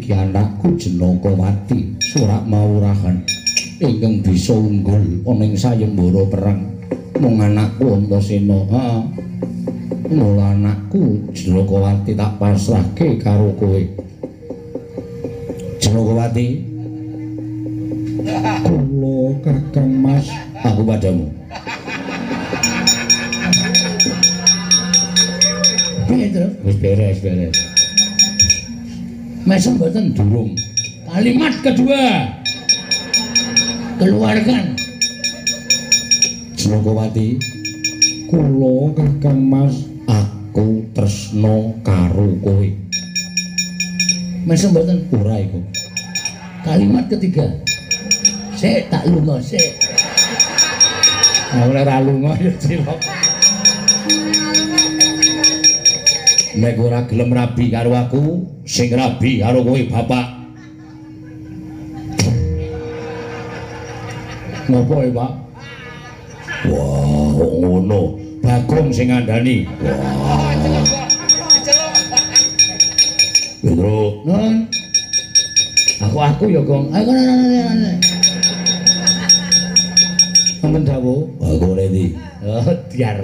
Iki anakku Janakawati, surak maurahan ingkang bisa unggul ana ing sayembara perang. Mung anakku Antasena. Heeh. Mula anakku Janakawati tak pasrahke karo kowe. Janakawati, kula Kakang Mas, aku padamu. Piye to? Wis beres, beres. Mesem mboten durung. Kalimat kedua. Keluarkan. Janakawati, kula Kakang Mas, aku tresna karo kowe. Mesem mboten? Ora iku. Kalimat ketiga. Sik tak lunga sik. Ora lunga ya cilok. Nek ora gelem rabi karo aku, sing rabi karo kowe bapak. Ngopo e, Pak? Wah, kok ngono. Bagong sing ngandani. Wah. Bro, nun. Aku ya, Gong. Ayo kono. Wonten dawuh. Aku redi. Oh, diar.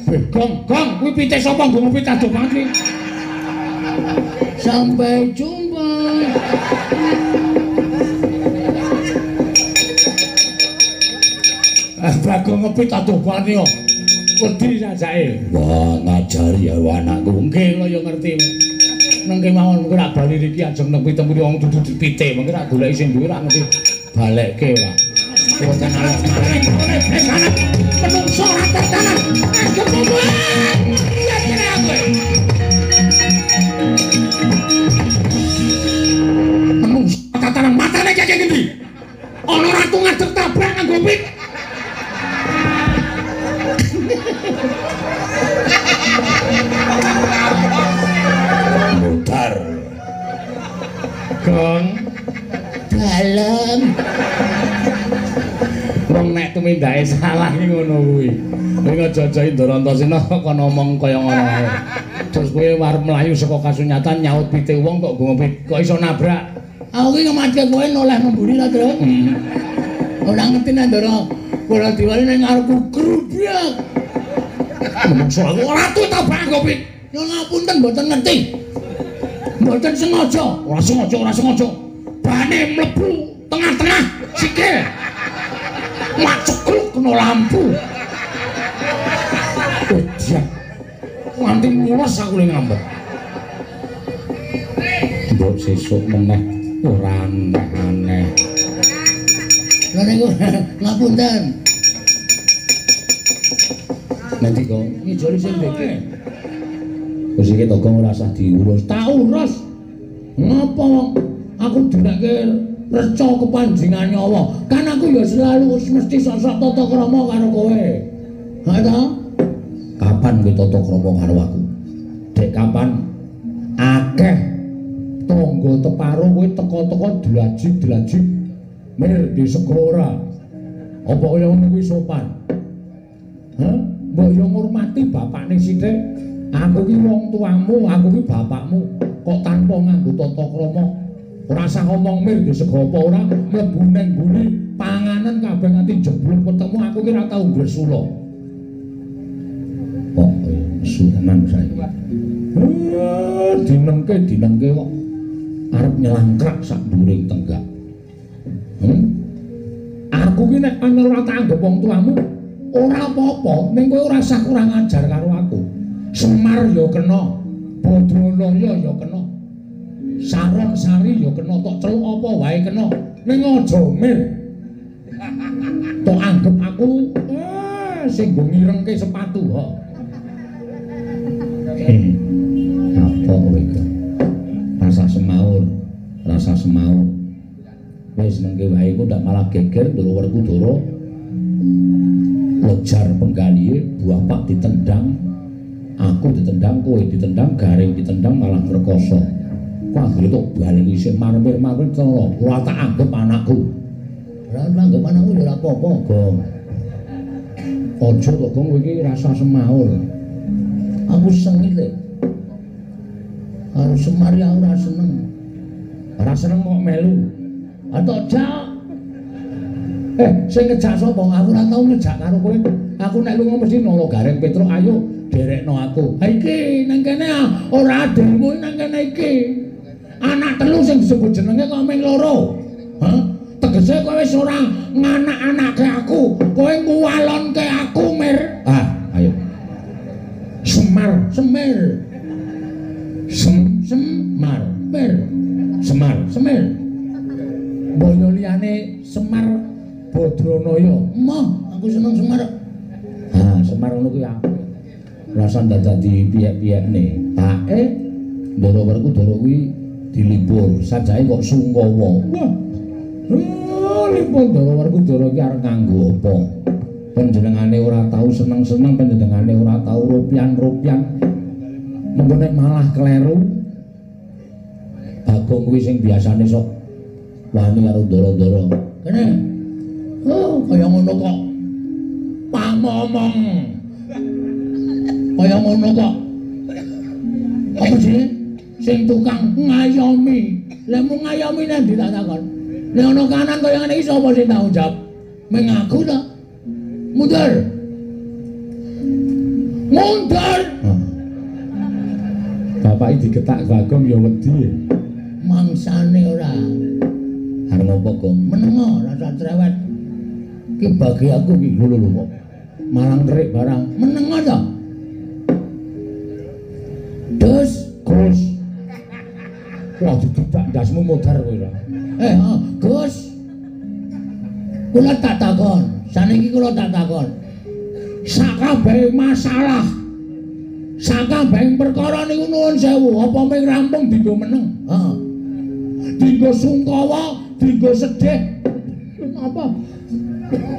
Gong, Gong, kuwi pite sapa nggo ngopi adoh banget kuwi. Sampai jumpa. Bagong ngepit adoh banget yo. Wedi sajake. Wah, ngajari ya anakku. Nggih, kula ya ngerti. Nengke mawon mengko rak bali riki ajeng nang pitem kuwi wong dudu pite, mengko rak goleki sing duwe rak ngerti balekke ora. Wonten anak menungso ora tertanan. Anggep omongan. Iya kene aku. Menungso tatanan matane kaya ngendi? Ana ratu ngadeg tabrak nganggo pit. Mutar. Gong. Dalem. Wong nek tumindake salah ki ngono kuwi. Kowe aja-aja Indra Antasena kon ngomong kaya ngono ae. Terus kowe arep mlayu saka kasunyatan nyaut pite wong kok nggo pit kok iso nabrak. Aku ki ngematke kowe noleh memburi ta, Tru. Ora ngerti nek Ndara ora diwali ning ngarepku grubyak. Menungso aku ora tabrak nggo pit. Ya ngapunten mboten ngerti. Mboten sengaja, ora sengaja, ora sengaja. Bane mlebu tengah-tengah sikil. Macekluk kena lampu. Ojak. Nganti mules aku le ngambek. Mbok sesuk meneh ora aneh-aneh. Lha niku ngapunten. Nanti kok ngijoli sing ndeke. Wis iki to Gong ora usah diurus. Tak urus. Ngapa wong aku dinekke reca kepanjingan nyawa. Kan aku ya selalu mesti sok-sok tata krama karo kowe. Ha ta? Kapan kowe tata krama karo aku? Dek kapan? Akeh tangga teparo kowe teka-teka dlajik-dlajik mir di segara. Apa kaya ngono kuwi sopan? Hah? Mbok yo ngurmati bapakne sithik. Aku ki wong tuamu, aku ki bapakmu. Kok tanpa nganggo tata krama? Ora usah ngomong mir di sego apa ora, mlebu ning mburi panganan kabeh nganti jeblok ketemu aku ki ora tau gresula. Kok nesu tenan saiki. Dinengke kok arep nyelangkrak sak nduring tenggak. Aku ki nek pancen ora tak anggep wong tuamu, ora apa-apa, ning kowe ora usah kurang ajar karo aku. Semar ya kena, Badralaya ya kena. Saron sari ya kena, tok celuk apa wae kena, ning aja mir. Tok anggep aku sing nggo ngirengke sepatu ha. Apa kowe iki? Rasa semaur, rasa semaur. Wis mengke wae iku ndak malah geger Ndara Werkudara. Lejar penggalihe bapak ditendang, aku ditendang, kowe ditendang, Gareng ditendang malah ngrekoso. Kok anggere tok bali isih marmir-marmir tolo, ora tak anggep anakku. Ora anggep anakku ya ora apa-apa, Gong. Aja to, Gong, kowe iki rasa semaur. Aku sengit le. Karo Semar ya ora seneng. Ora seneng kok melu. Atau jak. Sing ngejak sapa? Aku ora tau ngejak karo kowe. Aku nek lunga mesti nolo Gareng Petruk, ayo derekno aku. Ha iki nang kene ora adilmu nang kene iki. Anak telu sing disebut jenenge kok ming loro. Hah? Tegese kowe wis ora nganak-anake aku, kowe nguwalonke aku, Mir. Ah, ayo. Semar, Semir. Sem, Semar, Mir. Semar, Semir. Boyo liyane Semar Badranaya. Emoh, aku seneng Semar. Ah, Semar ngono kuwi apik. Rasa dadak dipiyek-piyekne. Pake Ndara Werkudara kuwi dilipur, sajake kok sungkawa. Wah. Lipur Ndara Werkudara iki arep nganggo apa? Panjenengane ora tau seneng-seneng, panjenengane ora tau rupian-rupian. Mengko nek malah kleru. Bagong kuwi sing biasane sok wani karo ndara-ndara. Kene. Oh, kaya ngono kok. Pangomong. Kaya ngono kok. Apa sih? Sing tukang ngayomi. Lah mung ngayomi nang ndi tak takon. Nek ana kanan kaya ngene iki sapa sing tanggung jawab? Ming aku ta. Mundur. Mundur. Bapak iki diketak Bagong ya wedi. Mangsane ora. Arep ngopo, Gong? Menengo rasa cerewet. Ki bagi aku ki lho lho kok. Malang terik barang. Menengo ta. Dus, Gus. Wah, didudak ndasmu modar kowe ora. Gus. Kula tak takon. Saniki kula tak takon. Sakabehe masalah, sakabehe perkara niku nuwun sewu, apa mung rampung dienggo meneng? Heeh. Dienggo sungkawa, dienggo sedih. Apa?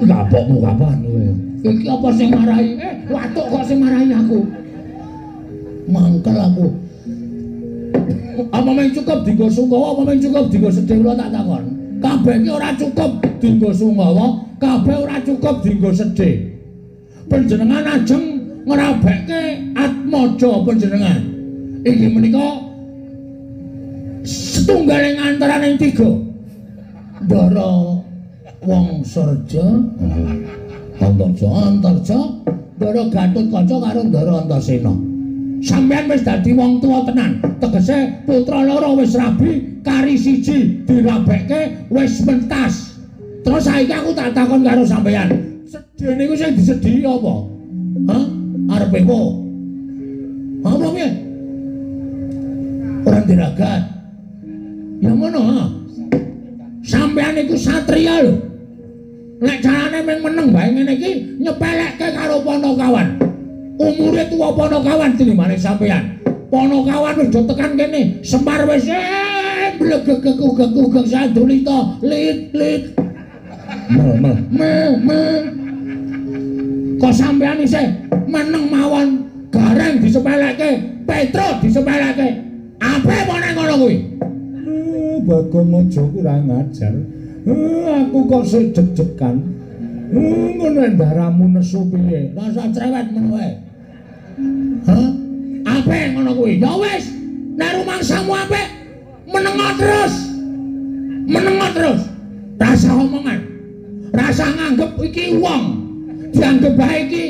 Lapokmu kapan kowe? Iki apa sing marahi? Watuk kok sing marahi aku. Mangkel aku. Apa mung cukup dienggo sungkawa, apa mung cukup dienggo sedih kula tak takon. Kabeh iki ora cukup dienggo sungkawa, kabeh ora cukup dienggo sedih. Panjenengan ajeng ngrabekke atmaja panjenengan. Inggih menika setunggaling antaraning tiga. Ndara Wangsareja, Antarja, Antarja, Ndara Gatotkaca karo Ndara Antasena. Sampeyan wis dadi wong tuwa tenan. Tegese putra loro wis rabi, kari siji dirabekke wis mentas. Terus saiki aku tak takon karo sampeyan. Sedih niku sing disedhihi apa? Hah? Arepe apa? Apa piye? Ora diragat. Ya ngono ha. Sampeyan iku satria lho. Nek carane mung meneng bae ngene iki nyepelekke karo Panakawan. Umure tuwa Panakawan tinimbane sampeyan. Panakawan wis do tekan kene, Semar wis blegegegugeg sandulita, lit lit. Mel mel mel mel. Kok sampeyan isih meneng mawon, Gareng disepelekke, Petruk disepelekke. Ape apa nang ngono kuwi? Bagong aja kurang ajar. Aku kok sik deg-degan. Ngono ndaramu nesu piye? Rasa cerewet men wae. Hah? Ape ngono kuwi? Ya wis, nek rumangsamu apik, menengo terus. Menengo terus. Rasa omongan. Rasa nganggep iki wong. Dianggep bae iki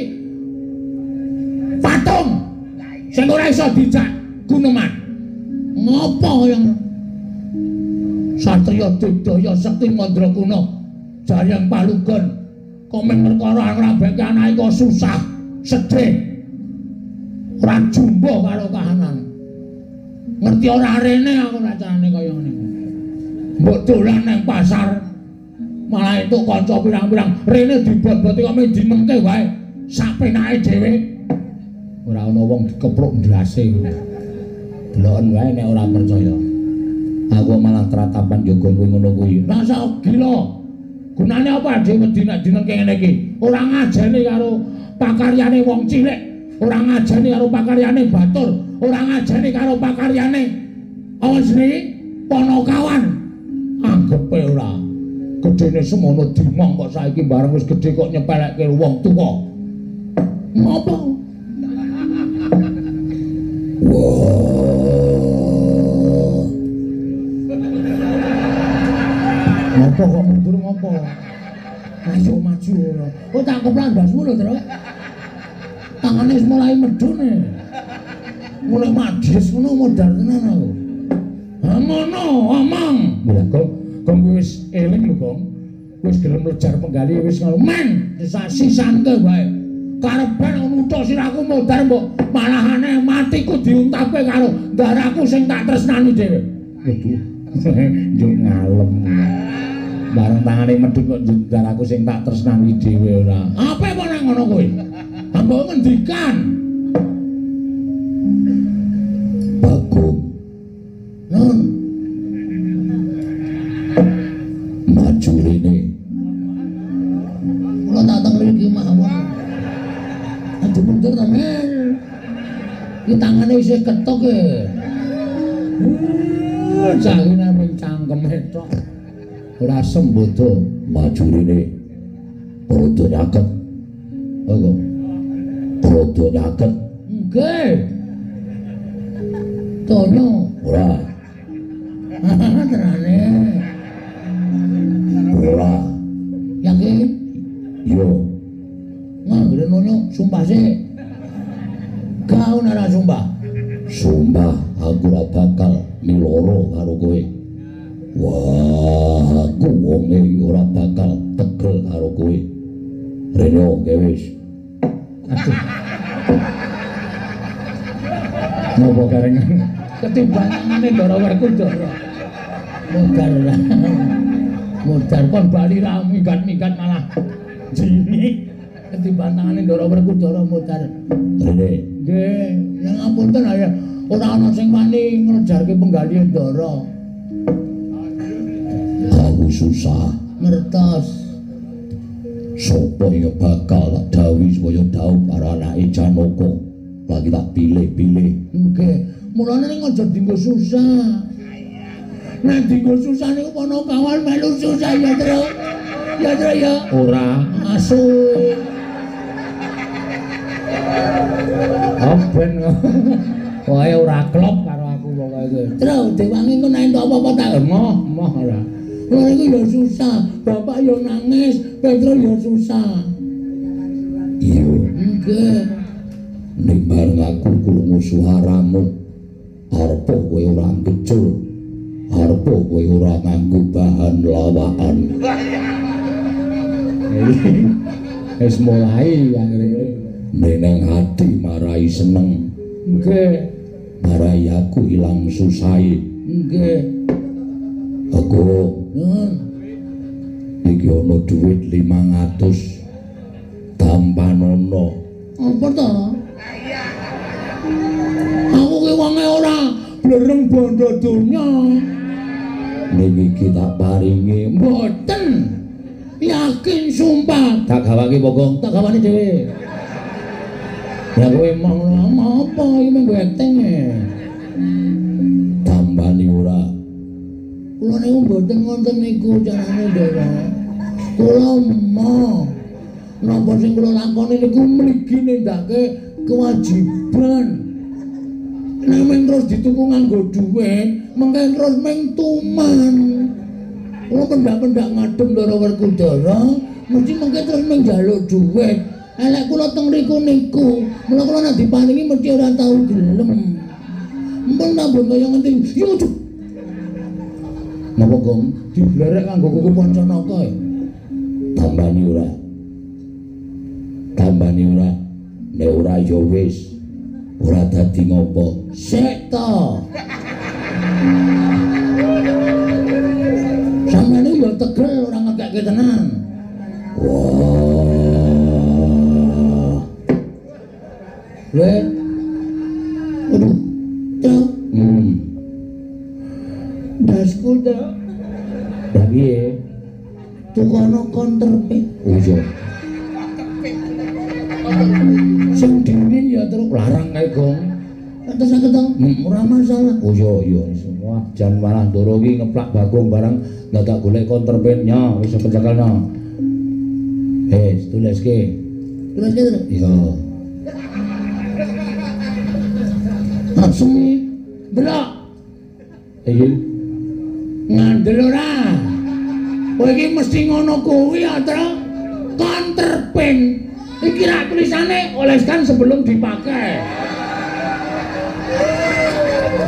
patung sing ora iso dijak guneman. Ngopo yang Satria Digdaya Sekti Mandrakuna Jayang Palugon kok mung perkara ngrabeke anake kok susah sedih ora jumbo karo kahanan. Ngerti ora rene aku racarane kaya ngene. Mbok dolan nang pasar malah entuk kanca pirang-pirang rene dibot-boti kok mung dinengke wae sak penake dhewe. Ora ana wong dikepruk ndase kuwi. Deloken wae nek ora percaya. Aku malah tratapan yoga kuwi ngono kuwi. Rasa gila. Gunane apa dhewe wedi nek dinengke ngene iki? Ora ngajeni karo pakaryane wong cilik, ora ngajeni karo pakaryane batur, ora ngajeni karo pakaryane apa jenenge Panakawan. Anggepe ora. Gedene semono dimong kok saiki bareng wis gedhe kok nyepelekke wong tuwa. Ngopo? Wah. Apa kok mundur ngopo? Ayo maju ngono. Oh tak keplak ndasmu lho, Tru. Tangane wis mulai medhun e. Mulai madhes ngono modar tenan aku. Ha ngono, omong. Lha kok Gong wis eling lho, Gong. Wis gelem lejar penggali wis ngono. Men, sisante wae. Karepen nuthuk sirahku modar mbok malahane matiku diuntapke karo ndaraku sing tak tresnani dhewe. Waduh. Njuk ngalem. Bareng tangane medhun kok ndaraku sing tak tresnani dhewe ora. Apa apa nang ngono kuwi? Mbok ngendikan. Bagong. Nun. Maju rene. Kula dateng mriki mawon. Aja mundur to, Men. Iki tangane isih ketok e. Cahine mung cangkeme tok. Ora sembodo. Maju rene. Padha nyaket. Apa? Padha nyaket. Nggih. Tono. Ora. Tenane. Ora. Yakin? Yo. Nganggone ngono sumpah sik. Kau ora sumpah. Sumpah aku ora bakal miloro karo kowe. Wah, aku wonge ora bakal tegel karo kowe. Rene oke wis. Aduh. Napa karengan? Ketimbang tangane Ndara Werkudara. Modar ora. Modar kon bali ra minggat-minggat malah jini. Ketimbang tangane Ndara Werkudara modar. Rene. Nggih, ya ngapunten ya. Ora ana sing wani ngrejarke penggalihe Ndara. Aku susah ngertos. Sopo yang bakal tak dawuhi supaya dhaup karo anake Janaka. Lagi tak pilih-pilih. Nggih, mulane ning aja dienggo susah. Nek dienggo susah niku Panakawan melu susah ya, Tru. Ya, Tru ya. Ora. Asu. Oh ben. Pokoke ora klop karo aku pokoke kowe. Tru, diwangi engko nek entuk apa-apa tak emoh, emoh ora. Lha iku ya susah, bapak ya nangis, Petro ya susah. Iya. Nggih. Ning bareng aku krungu suaramu, arepa kowe ora ngecul, arepa kowe ora nganggo bahan lawakan. Wis mulai anggere. Neneng ati marai seneng. Nggih. Marai aku ilang susahe. Nggih. Aku iki ana dhuwit 500 tampanono. Apa to? Aku ki wonge ora blereng bondo donya. Ning iki tak paringi. Mboten. Yakin sumpah. Tak gawake Bagong, tak gawani dhewe. Ya kowe mong apa iki mung acting e. Tambani ora. Kula niku mboten wonten niku carane Ndara. Kula emoh. Napa sing kula lakoni niku mligi nindakake kewajiban. Nek mung terus dituku nganggo dhuwit, mengke terus mung tuman. Kula pendak-pendak ngadem Ndara Werkudara, mesti mengke terus mung njaluk dhuwit. Elek kula teng mriku niku, mula kula nek diparingi mesti ora tau gelem. Empun nambun kaya ngenti. Yo aduh. Napa Gong? Diblerek nganggo kuku Pancanaka e. Tambani ora. Tambani ora. Nek ora ya wis. Ora dadi ngopo. Sik to. Sampeyan ya tegel ora ngekekke tenan. Wah. Le. Aduh. Cok. Dasku to. Lah piye? Tukono konterpit. Oh iya. Sing dingin ya terus larang kae, Gong. Terus aku to, ora masalah. Oh iya iya, wah jan malah Ndoro iki ngeplak Bagong barang dadak golek konterpitnya wis kecekelno. Tuliske. Tuliske to? Iya. Langsung delok. Iki ngandel ora? Kowe iki mesti ngono kuwi, Atra. Counterpain. Iki rak tulisane oleskan sebelum dipakai.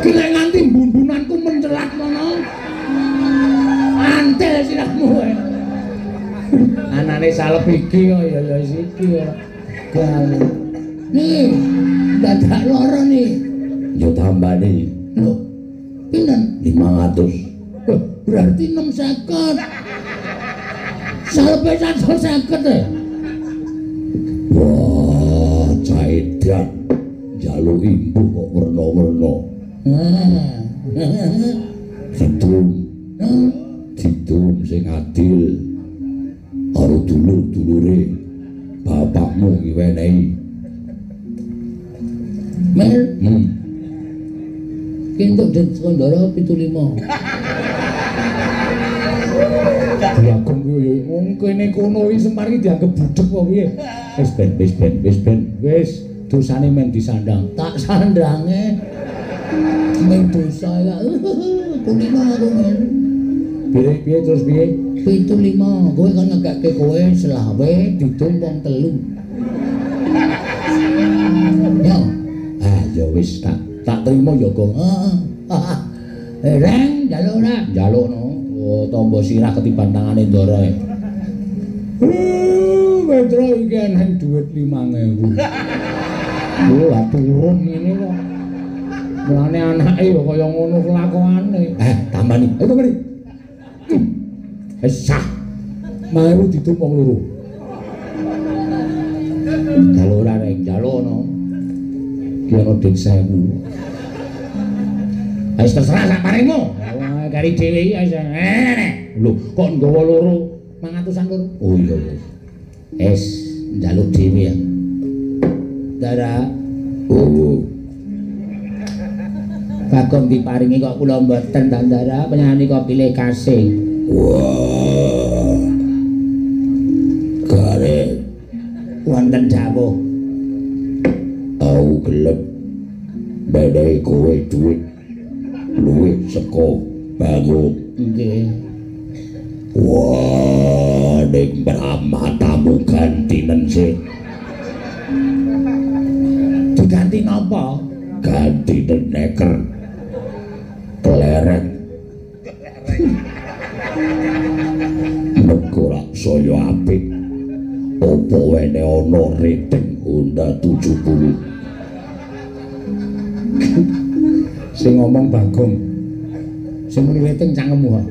Ki nek nganti bun-bunanku mencelat ngono. Antel sirahmu kowe. Anane salep iki kok ya ya iki ora. Nih, dadak loro nih. Yo tambani. Lho, pinten? 500. Loh, berarti 650. Salepe 150 e. Wah, caedan. Njaluk imbuh kok werna-werna. Didum. Didum sing adil. Karo dulur-dulure bapakmu iki wenehi. Mel. Ki entuk den Sekandara 75. Diagem kuwi ya wong kene kono iki Semar iki dianggep budhek apa piye? Wis ben wis ben wis ben wis dosane men disandang. Tak sandange men dosa ya. Kulino aku men. Piye piye terus piye? 75. Kowe kan ngekake kowe selawe didum wong telu. Ya. Ah ya wis tak terima ya, Gong. Heeh. Reng njaluk ora? Njalukno. Oh, tombo sirah ketiban tangane Ndara. Petro iki eneng dhuwit 5000. Oh, lah turun ngene kok. Mulane anake ya kaya ngono kelakuane. Tambani. Ayo tambani. Wis sah. Mau didum wong loro. Njaluk ora reng, njaluk no. Ki ana dik 1000. Wis terserah sak paringmu. Kari dhewe iki wis. Lho, kok nggawa loro 500-an loro. Oh iya wis. Wis njaluk dhewe ya. Dara. Oh. Bagong diparingi kok kula mboten ta Ndara, panjenengan kok pilih kasih. Wah. Kare wonten dawuh. Aku gelem menehi kowe dhuwit luwih saka Bagong. Nggih. Wah, ning matamu gantinen sih. Diganti napa? Gantinen neker. Kelereng. Mergo rak saya apik. Apa wene ana rating Honda 70? Sing ngomong Bagong. Sing muni rating cangkemmu kok.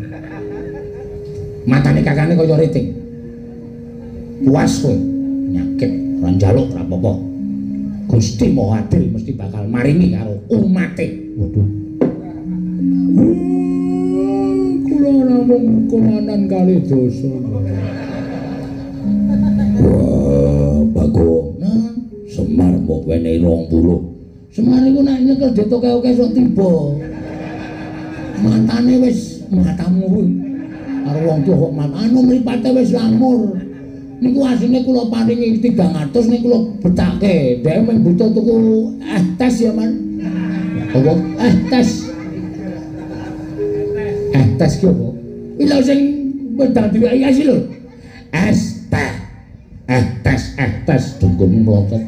Matane kakane kaya rating. Puas kowe. Nyakit, ora njaluk ora apa-apa. Gusti Maha Adil mesti bakal maringi karo umate. Waduh. Kula namung komanan kali dosa. Wah, Bagong. Nah, Semar mbok wenehi 20. Semar iku nek nyekel ditoke-oke sok tiba. Matane wis matamu kuwi. Karo wong tuwa kok anu mripate wis lamur. Niku asline kula paringi 300 niku kula betake. Dhek mung butuh tuku tes ya, Man. Apa? Tes. Tes ki apa? Iki lho sing wedang diweki es lho. Es teh. Tes, tes dungkun mlotot.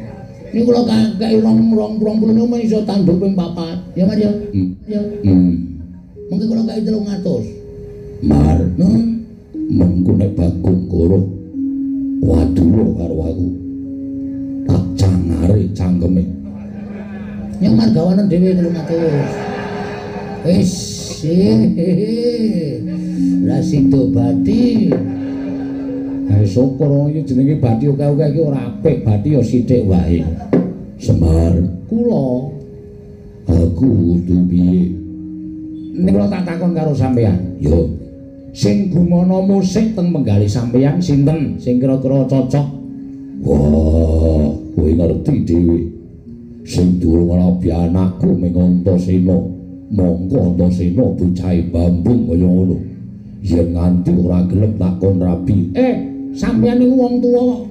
Niku kula kei 220 niku men iso tandur ping 4. Ya, Mas ya. Ya. Mengke kula kei 300. Mar. Mengko nek Bagong goro wadula karo aku. Tak cangare cangkeme. Nyong margawanen dhewe 300. Wis. Lah sido bathi. Ha syukur iki jenenge bathi akeh-akeh iki ora apik, bathi ya sithik wae. Semar, kula aku kudu piye? Ning kula tak takon karo sampeyan. Yo. Sing gumana musik teng menggali sampeyan sinten sing kira-kira cocok? Wah, kowe ngerti dhewe. Sing durung rabi anakku ming Antasena. Mongko Antasena bocahe bambung kaya ngono. Yen nganti ora gelem tak kon rabi. Sampeyan niku wong tuwa kok.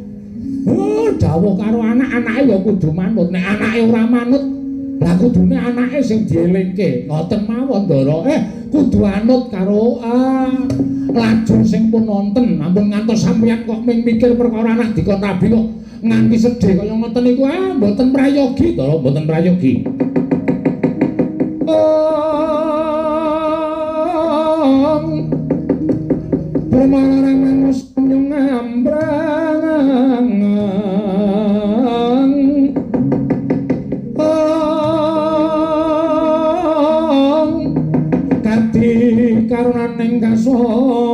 Oh, dawuh karo anak-anake ya kudu manut. Nek anake ora manut, Lah kudune anake sing dielingke. Ngoten mawon, Ndara. Kudu anut karo lajur sing pun wonten. Ampun ngantos sampeyan kok ming mikir perkara anak dikon rabi kok nganti sedih kaya ngoten niku. Mboten prayogi, Ndara, mboten prayogi. Permarang mangus ngambrang kadi karunaning kasose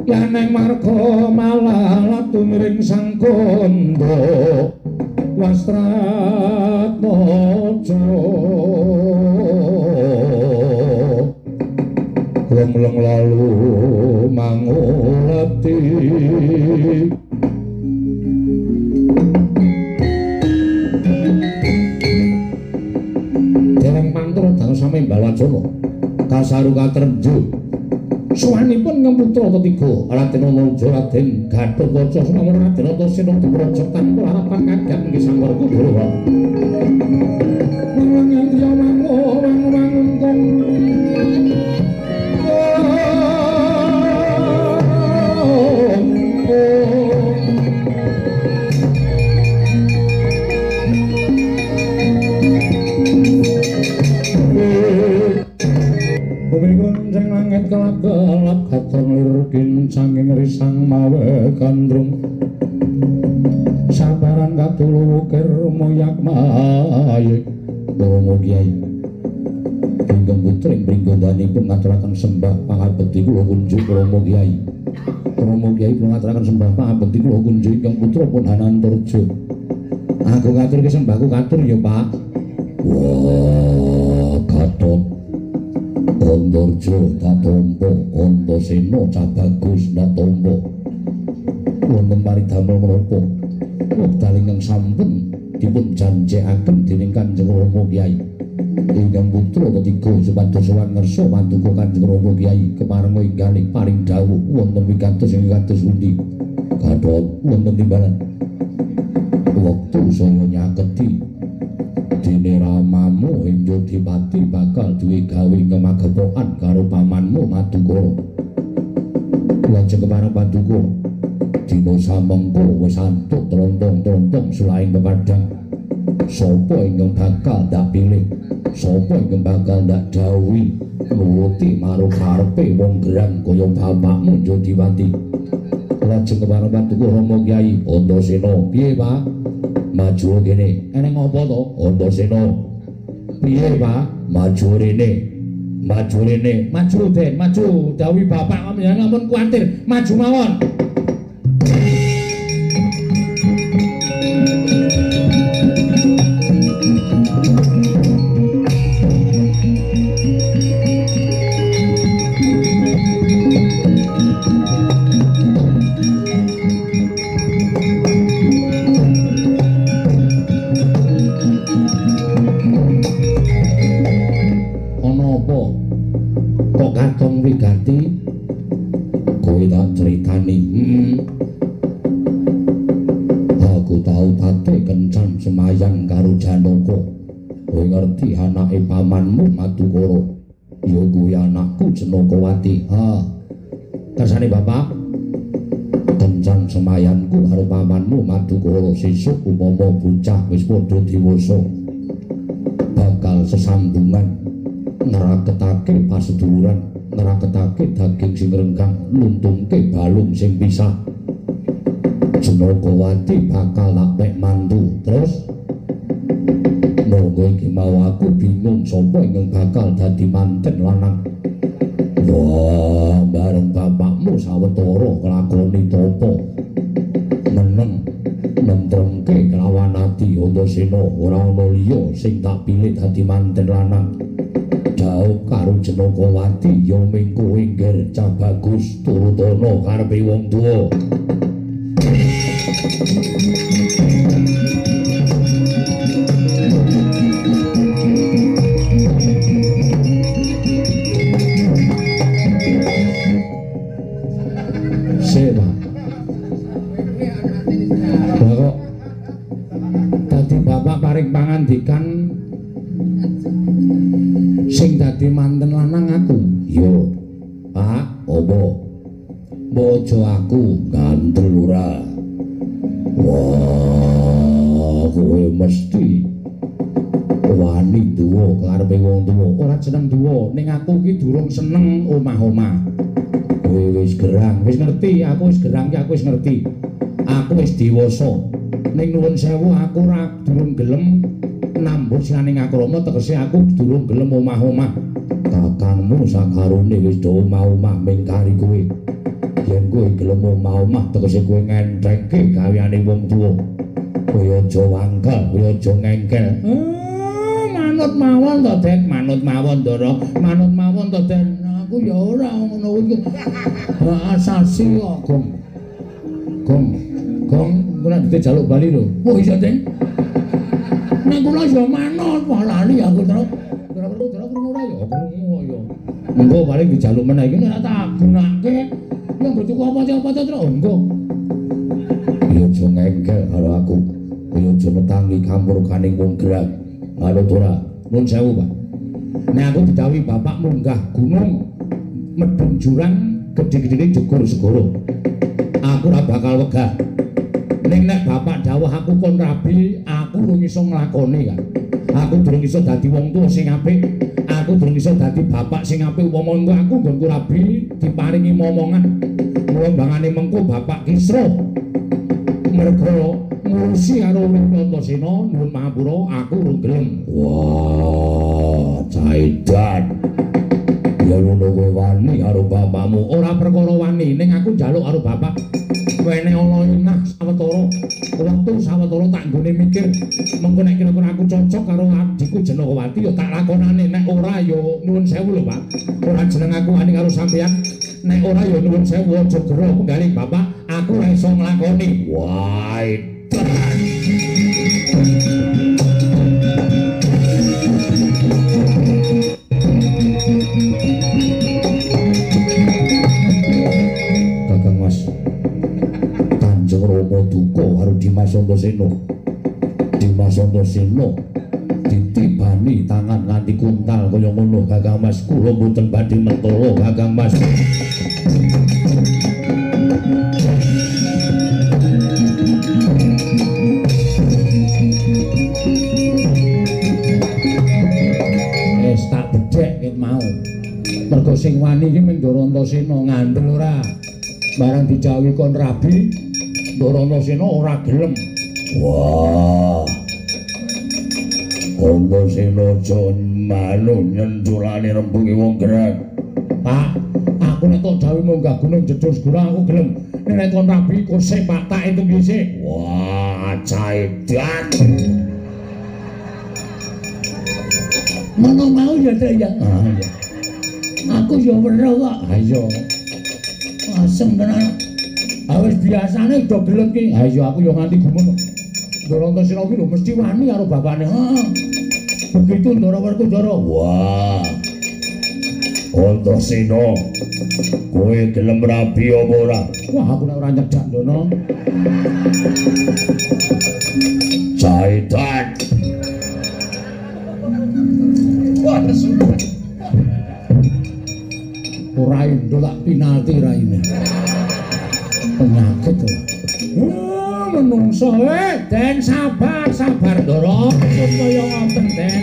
yaneng marga malah tumiring sang kandha Wastratmaja. Leng-leng lalu mangulati dereng mantra dangu sami Balwacana kasaru katrenju suwanipun ingkang putra ketiga Raden Ananja Raden Gatotkaca sumamur Raden Antasena dupraja tanpa harapan kaget nggih Sang Werkudara. Kelap katon lir kincang ing risang mawe gandrung sabaran katulu wukir moyak mayik. Romo Kyai ingkang putri pringgondanipun ngaturaken sembah pangabekti kula kunjuk Romo Kyai. Romo Kyai kula ngaturaken sembah pangabekti kula kunjuk ingkang putra pun Hanantarja. Aku ngaturke sembahku katur ya, Pak. Wah, Gatot Antarja tak tampa, Antasena cah bagus tak tampa. Wonten paridamel menapa wekdal ingkang sampun dipun janjekaken dening Kanjeng Rama Kyai. Ingkang putra ketiga supados sowan ngersa paduka Kanjeng Rama Kyai keparenga inggalih paring dawuh wonten wigatos ing kados pundi. Gatot wonten timbalan. Wektu saya nyaketi dene ramamu ing Jodipati bakal duwe gawe kemagepokan karo pamanmu Madukara. Lajeng kemarang paduka dina samengko wis antuk trontong-trontong sulaing pepadang. Sapa ingkang bakal ndak pilih, sapa ingkang bakal ndak dawuhi nuruti marang karepe wong gerang kaya bapakmu Jodipati. Lajeng kemarang paduka Rama Kyai Antasena, piye Pak? Maju kene. Eneng apa to? Antasena. Piye, Pak? Maju rene. Maju rene. Maju, Den, maju. Dawuhi bapak kok ampun kuwatir. Maju mawon. Wigati kowe tak critani. Aku tau tate kencan semayan karo Janaka. Kowe ngerti anake pamanmu Madukara? Ya kuwi anakku Janakawati. Ha. Kersane bapak kencan semayanku karo pamanmu Madukara sesuk upama bocah wis padha dewasa bakal sesambungan ngraketake paseduluran, ngraketake daging sing renggang, nuntungke balung sing pisah. Janakawati bakal tak pek mantu. Terus monggo iki mau aku bingung sapa ingkang bakal dadi manten lanang. Wah, bareng bapakmu sawetara nglakoni tapa meneng nentremke kelawan ati Antasena, ora ana liya sing tak pilih dadi manten lanang. Jauh karo Janakawati ya ming kowe ngger cah bagus turutana karepe wong tuwa. Sik, Pak. Lah kok Sing dadi manten lanang aku. Yo, Pak, apa? Mbok aja aku ngandel ora. Wah, kowe mesti wani duwa karepe wong tuwa. Ora jeneng duwa, ning aku ki durung seneng omah-omah. Kowe wis gerang, wis ngerti, aku wis gerang ki aku wis ngerti. Aku wis dewasa. Ning nuwun sewu aku ora durung gelem nambut siraning akrama, tegese aku durung gelem omah-omah. Kakangmu sakarone wis do omah-omah mingkari kowe. Yen kowe gelem omah-omah tegese kowe ngenthengke gaweane wong tuwa. Kowe aja wangkel, kowe aja ngengkel. Manut mawon to, Den, manut mawon, Ndara. Manut mawon to, Den. Aku ya ora ngono kuwi. Hak asasi kok, Gong. Gong, Gong, kula dijaluk bali lho. Oh iya, Den. Nek kula ya manut, wah lali aku terus. Ndara krungu ora ya? Krungu ya. Mengko paling dijaluk meneh iki nek tak gunake. Ya nggo tuku apa-apa terus engko. Ya aja ngengkel karo aku. Ya aja metangi kamurkaning wong gerang. Manut ora? Nuwun sewu, Pak. Nek aku didhawuhi bapak munggah gunung medhun jurang gedhe-gedhene jegur segara. Aku ora bakal wegah. Ning nek bapak dawuh aku kon rabi, aku durung iso nglakoni, Kak. Aku durung iso dadi wong tuwa sing apik. Aku durung iso dadi bapak sing apik. Upama engko aku nggonku rabi diparingi momongan. Mula mbangane mengko bapak kisruh. Mergo ngurusi karo urip Antasena, nuwun pangapura, aku urung gelem. Wah, caidan. Ya ngono kowe wani karo bapakmu. Ora perkara wani, ning aku njaluk karo bapak. Wene ana inah sawetara, wektu sawetara tak nggone mikir. Mengko nek kira-kira aku cocok karo adhiku Janakawati ya tak lakonane, nek ora ya nuwun sewu lho, Pak. Ora jeneng aku wani karo sampeyan. Nek ora ya nuwun sewu aja gero penggalih bapak, aku ora iso nglakoni. Wah, Kakang Mas, Kanjeng Rama duka karo Dimas Antasena. Dimas Antasena ditibani tangan nganti kuntal kaya ngono. Kakang Mas, kula mboten badhe mentala, Kakang Mas. Wis tak bedhek ket mau. Mergo sing wani iki mung Ndara Antasena ngandel ora. Barang dijawuhi kon rabi, Ndara Antasena ora gelem. Wah. Antasena aja manut nyenculane rembuge wong gerang. Pak, aku nek tok dawuh munggah gunung jedur segara aku gelem. Nek kon rabi kose Pak tak entuk dhisik. Wah, caidan. Ngono mau ya, Dek ya. Ah iya. Aku ya weruh kok. Ha iya. Asem tenan. Ha wis biasane do gelut ki. Ha iya aku ya nganti gumun. Ndara Antasena ki lho mesti wani karo bapakne. Heeh. Begitu Ndara Werkudara. Wah. Antasena, kowe gelem rabi apa ora? Wah, aku nek ora nyedak ndono. Caidan. Wah, nesu. Ora indo tak pinalti raine. Penyakit to. Menungso Den sabar, sabar Ndara. Kaya ngoten, Den.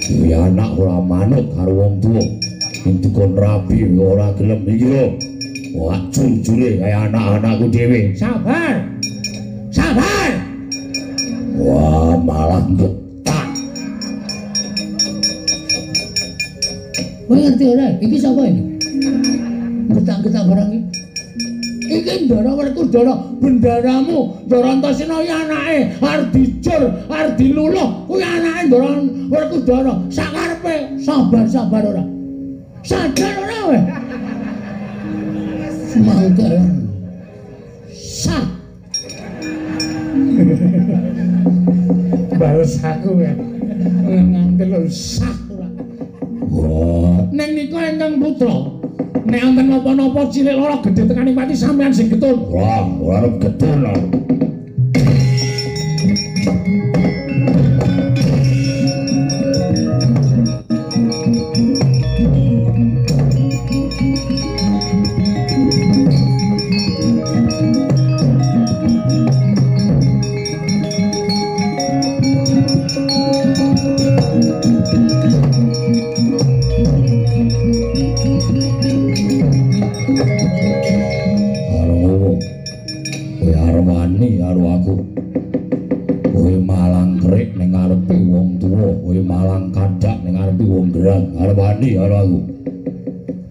Kuwi anak ora manut karo wong tuwa. Yen dikon rabi ora gelem iki lho. Wah, jujure kaya anak-anakku dhewe. Sabar. Sabar. Wah, malah getak. Kowe ngerti ora? Iki sapa iki? Getak-getak barang iki. Iki Iki Ndara Werkudara bendaramu Ndara Antasena iki anake arep dijur, arep diluluh. Kuwi anake Ndara Werkudara. Sakarepe sabar-sabar ora. Sadar ora kowe? Mangke. Sah. Bales aku ya. Nganti lho sah ora. Wah, Ning nika ingkang putra. Nek wonten napa-napa cilik lara gedhe tekaning pati sampeyan sing getun. Wah, ora arep getun.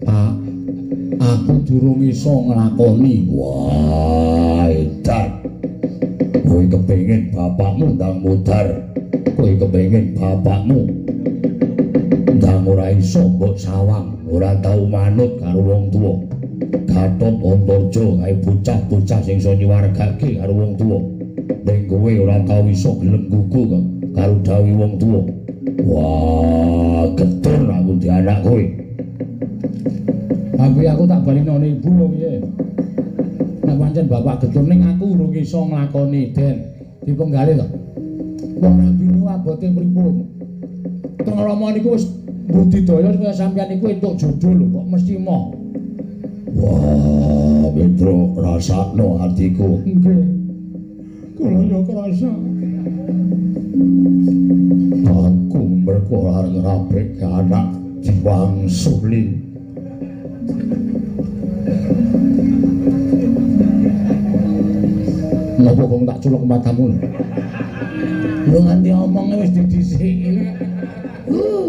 Pak, aku durung iso nglakoni. Wah, edan. Kowe kepengin bapakmu ndang mudhar. Kowe kepengin bapakmu ndang ora iso mbok sawang, ora tau manut karo wong tuwa. Gatot Antarja kae bocah-bocah sing iso nyuwargake karo wong tuwa. Ning kowe ora tau iso gelem gugu karo dawuhe wong tuwa. Wah, getun aku di anak kowe. Tapi aku tak bali nang ibu lho piye. Nek pancen bapak getun ning aku urung iso nglakoni, Den. Dipenggalih to. Wong rabi niku abote pripun? Kang Rama niku wis budidaya kaya sampeyan niku entuk jodho lho kok mesti moh. Wah, Petro rasakno atiku. Nggih. Kula yo krasa. Aku mergo arep ngrabek anak diwangsuli. Napa kok tak culuk matamu? Lho nganti omonge wis didhisiki.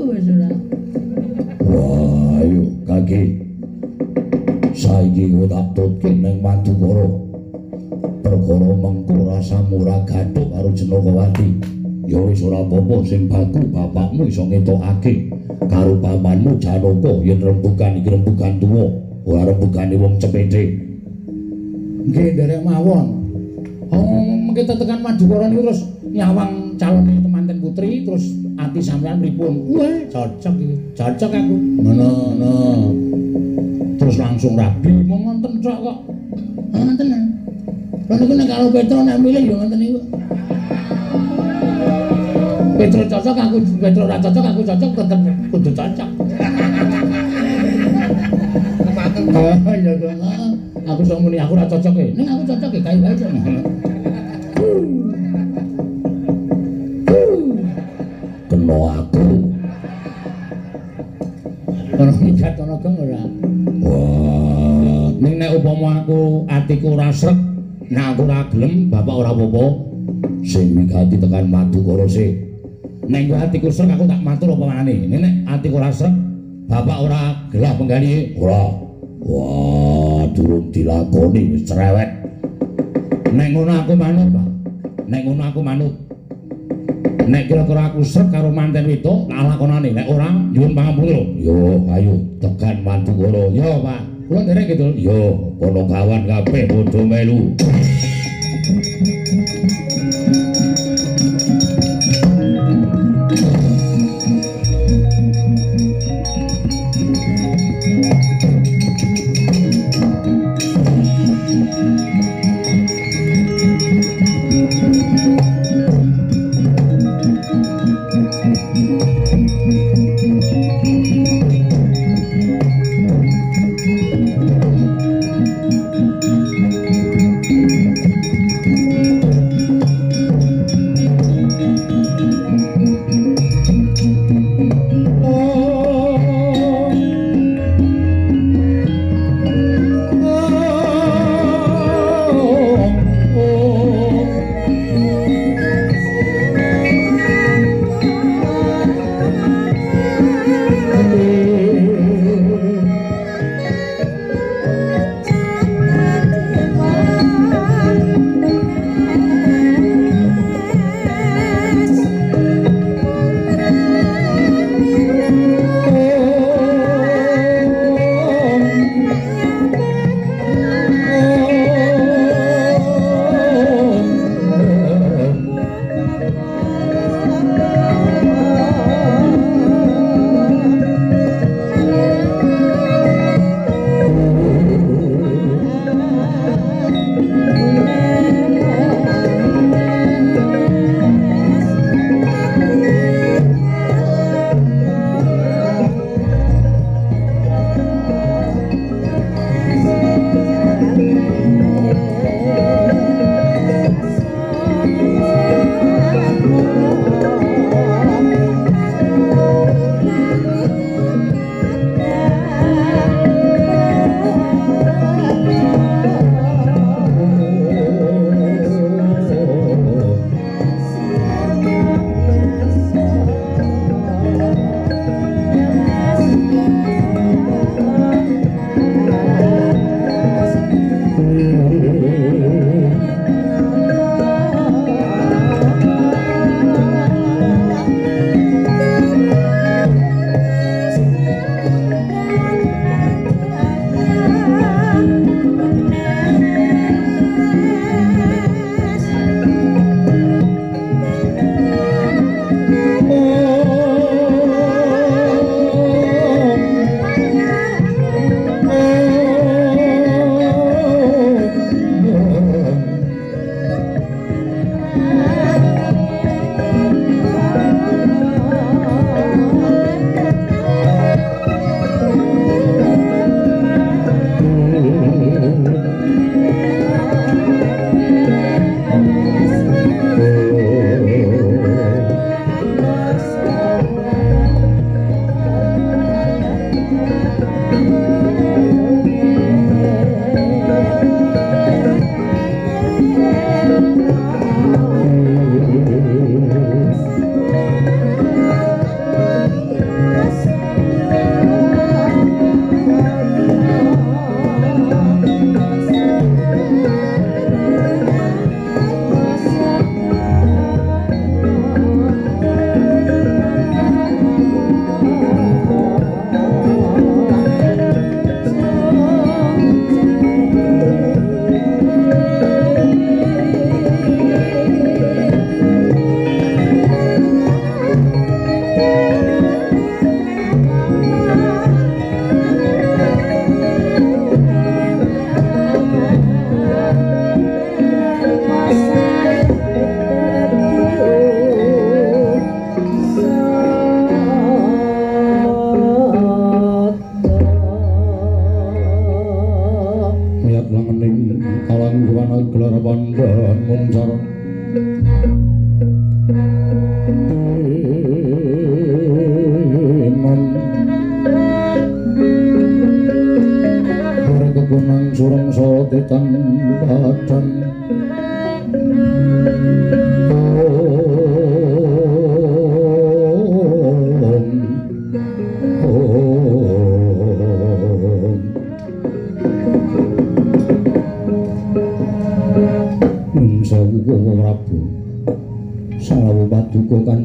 Wis ora. Wah, ayo kaki. Saiki kowe tak tutke ning Madukara. Perkara mengko rasamu ora gathuk karo Janakawati. Ya wis ora apa-apa, sing baku bapakmu iso ngetokake karo pamanmu Janaka yen rembugan iki rembugan tuwa, ora rembugane wong cepete. Nggih, nderek mawon. Oh, mengke tetekan Madukara niku terus nyawang calon temanten putri terus ati sampean pripun? Wah, cocok iki. Cocok aku. Ngono, ngono. Terus langsung rabi mong ngoten tok kok. Ngoten. Lha niku nek karo Petro nek milih ya ngoten niku. Petro cocok aku, Petro ora cocok aku cocok tetep kudu cocok. Oh, iya to. Aku iso muni aku ora cocok e. Ning aku cocok e kae wae. Kena aku. Ono migat ana geng ora? Wah, ning nek upama aku atiku ora srek, nek aku ora gelem, bapak ora apa-apa. Sing wigati tekan Madukara sih. Nek atiku srek aku tak matur apa manane. Nek atiku ora srek, bapak ora gelah penggalihe. Ora. Wah, durung dilakoni wis cerewet. Nek ngono aku manut, Pak. Nek ngono aku manut. Nek kira-kira aku srek karo manten wedok, tak lakonane. Nek ora, nyuwun pangapunten lho. Yo, ayo tekan Madukara. Yo, Pak. Kula nderek gitu. Yo, ponokawan kabeh padha melu.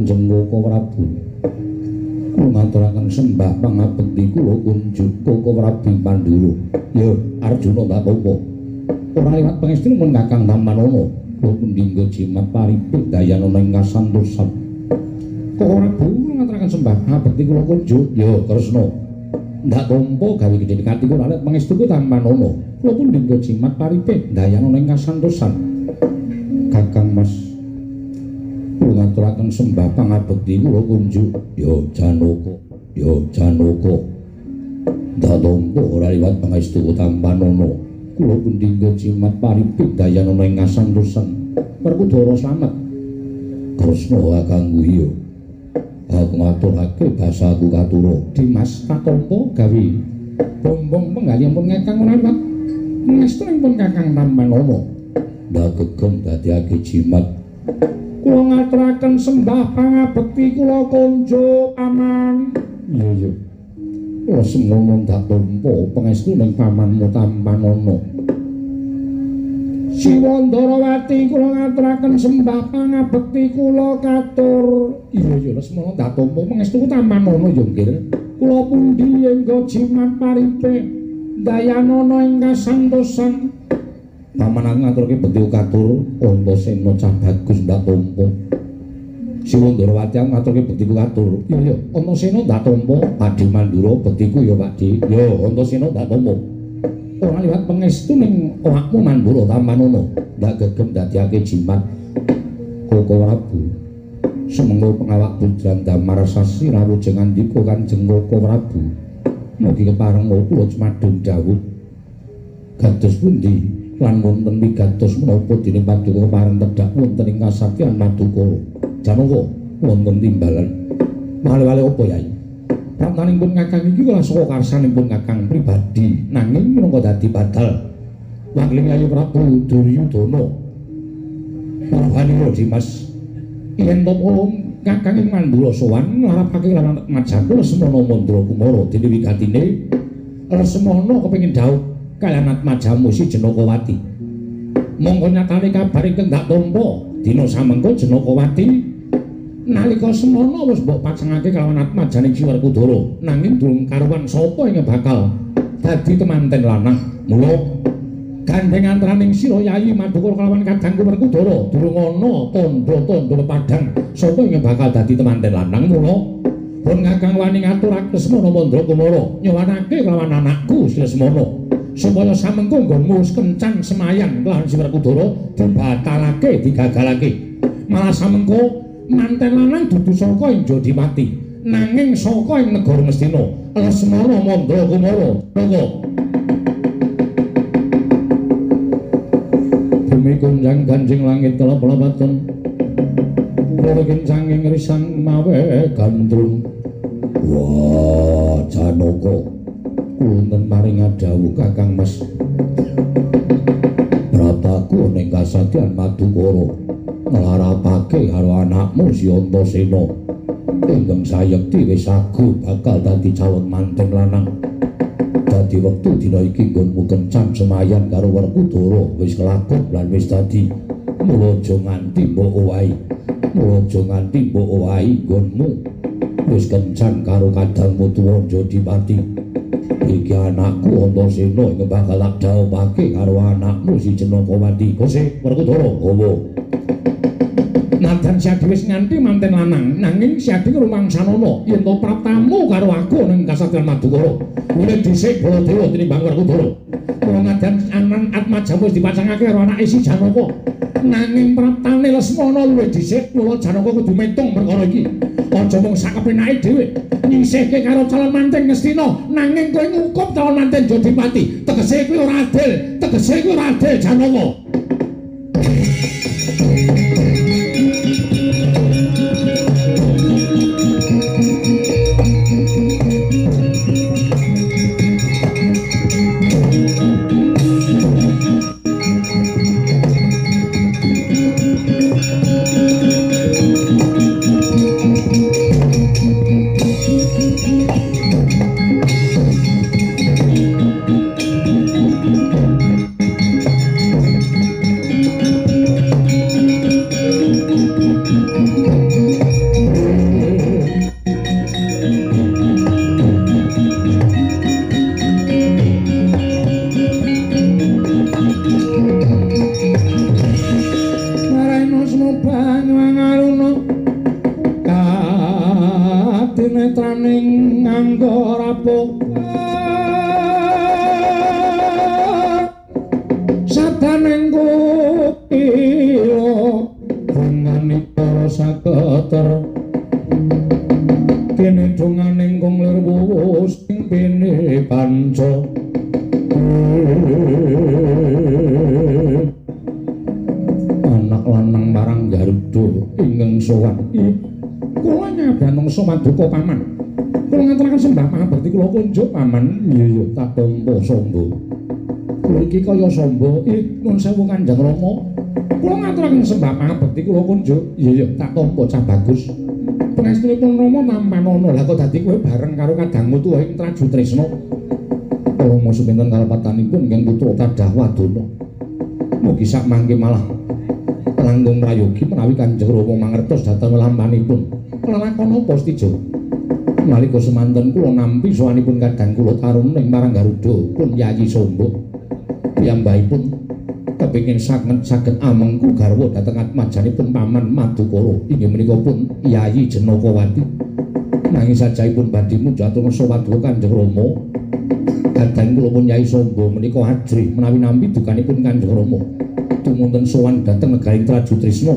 Kanjeng Koko Prabu. Kula ngaturaken sembah pangabekti kula kunjuk Koko Prabu Mandura. Ya, Arjuna tak tampa. Ora liwat pangestu mun Kakang Tampanana. Kula pundhingga jimat paripih dayanana ing kasantosan. Koko Prabu kula ngaturaken sembah pangabekti kula kunjuk. Ya, Kresna. Ndak tampa gawe gedhe ati kula liwat pangestuku Tampanana. Kula pundhingga jimat paripih dayanana ing kasantosan. Kakang Mas, kula ngaturaken sembah pangabekti kula kunjuk. Ya Janaka, ya Janaka. Ndak tampa ora liwat pangestuku Tampanana. Kula pundhingga jimat paripih dayanana ing kasantosan. Werkudara slamet. Kresna kakangku iya. Aku ngaturake basaku katura. Dimas katampa gawe bombong penggalih pun Kakang ora liwat pangestu pun Kakang Tampanana. Ndak gegem dadiake jimat. Kula ngaturaken sembah pangabekti kula kunjuk aman. Iya iya. Kula semono ndak tampa pangestu ning pamanmu Tampanana. Siwandarawati kula ngaturaken sembah pangabekti kula katur. Iya iya semono ndak tampa pangestu Tampanana ya nggih. Kula pundi engga jimat paripih dayanana ing kasantosan. Paman aku ngaturke bekti katur Antasena cah bagus ndak tampa. Siwandarawati aku ngaturke bektiku katur. Iya iya Antasena ndak tampa. Pakde Mandura bektiku ya Pakde. Ya Antasena ndak tampa. Ora liwat pangestu ning awakmu Mandura Tampanana. Ndak gegem dadiake jimat. Koko Prabu. Semenggo pengawak pujan damar sasi rawuh ngandika Kanjeng Koko Prabu. Mugi kepareng kula cumadung dawuh. Kados pundi? Lan wonten wigatos menapa dene paduka kepareng tedhak wonten ing kasatyan Madukara. Janaka wonten timbalan. Wale-wale apa Yai? Pramtanipun Kakang iki ora saka karsanipun Kakang pribadi, nanging minangka dadi badal wangling Yayi Prabu Duryudana. Marwanira Dimas, yen to Kakang ing Mandura sowan nglarapake lan majaku Lesmana Mandra Kumara dene wigatine Lesmana kepengin dhaup kaliyan atmajamu si Janakawati. Mongko nyatane kabar ingkang dak tampa dina samengko Janakawati nalika semana wis mbok pacengake kelawan atmajaning Si Werkudara, nanging durung karuwan sapa ingkang bakal dadi temanten lanang. Mula gandeng antaraning sira Yayi Madukara kelawan kadangku Werkudara durung ana tandha-tandha pepadang sapa ingkang bakal dadi temanten lanang. Mula pun Kakang wani ngaturake Lesmana Mandra Kumara nyowanake kelawan anakku Si Lesmana supaya samengko nggonmu wis kencan semayan kelawan Si Werkudara dibatalake digagalake. Malah samengko manten lanang dudu saka ing Jodimati nanging saka ing negara Ngastina. Lesmana Mandra Kumara. Monggo. Bumi kunjang ganjing langit telap-lapaton lorokin sanging risang mawe gandrung. Wah Janaka, wonten paring dawuh Kakang Mas. Prataku ning kasatyan Madukara nglarapake karo anakmu si Antasena ingkang sayekti wis sagu bakal dadi calon manten lanang. Dadi wektu dina iki nggonmu kencan semayan karo Werkudara wis kelakon lan wis dadi. Mula aja nganti mbok owahi. Mula aja nganti mbok owahi nggonmu wis kencan karo kadangmu tuwa Jodipati. Iki anakku Antasena ingkang bakal tak dhawuhake karo anakmu si Janakawati. Kose Werkudara. Opo? Nadan Siadi wis nganti manten lanang, nanging Siadi rumangsanana yen to praptamu karo aku ning kasatriyan Madukara. Mulih dhisik Baladewa tinimbang Werkudara. Mula nadan anan atmajamu wis dipacangake karo anake si Janaka. Nanging praptane Lesmana luwih dhisik, mula Janaka kudu metung perkara iki. Aja mung sakepenake dhewe nyisihke karo calon manten Ngastina, nanging kowe ngukup calon manten Jodipati. Tegese kuwi ora adil, tegese kuwi ora adil Janaka. Dinetraning nganggo rapuh sadaning kupila bunganipun saketer kene donganing kung lir wuwu sing pene panca anak lanang marang Garuda ingkang sowan. Kula nyabanongsa maduka paman. Kula ngaturaken sembah pangabekti kula kunjuk paman. Iya iya tak tampa Samba. Kula iki kaya Samba. Nuwun sewu Kanjeng Rama. Kula ngaturaken sembah pangabekti kula kunjuk. Iya iya tak tampa cah bagus. Pangestunipun Rama tampanana. Lah kok dadi kowe bareng karo kadangmu tuwa ing Traju Tresna. Rama sepinten kalepatanipun ingkang putra Tadah Wadana. Mugi sak mangke malah langkung prayogi menawi Kanjeng Rama mangertos dhateng lampanipun. Lelakon apa Setija? Nalika semanten kula nampi sowanipun kadang kula taruna ing marang Garuda pun Yayi Samba. Piyambakipun kepengin saged amengku garwa dhateng atmajanipun paman Madukara inggih menika pun Yayi Janakawati. Nanging sajaipun badhe munjat ngersa paduka Kanjeng Rama, kadang kula pun Yayi Samba menika ajrih menawi nampi dukanipun Kanjeng Rama. Tumunten sowan dhateng negaring Traju Tresna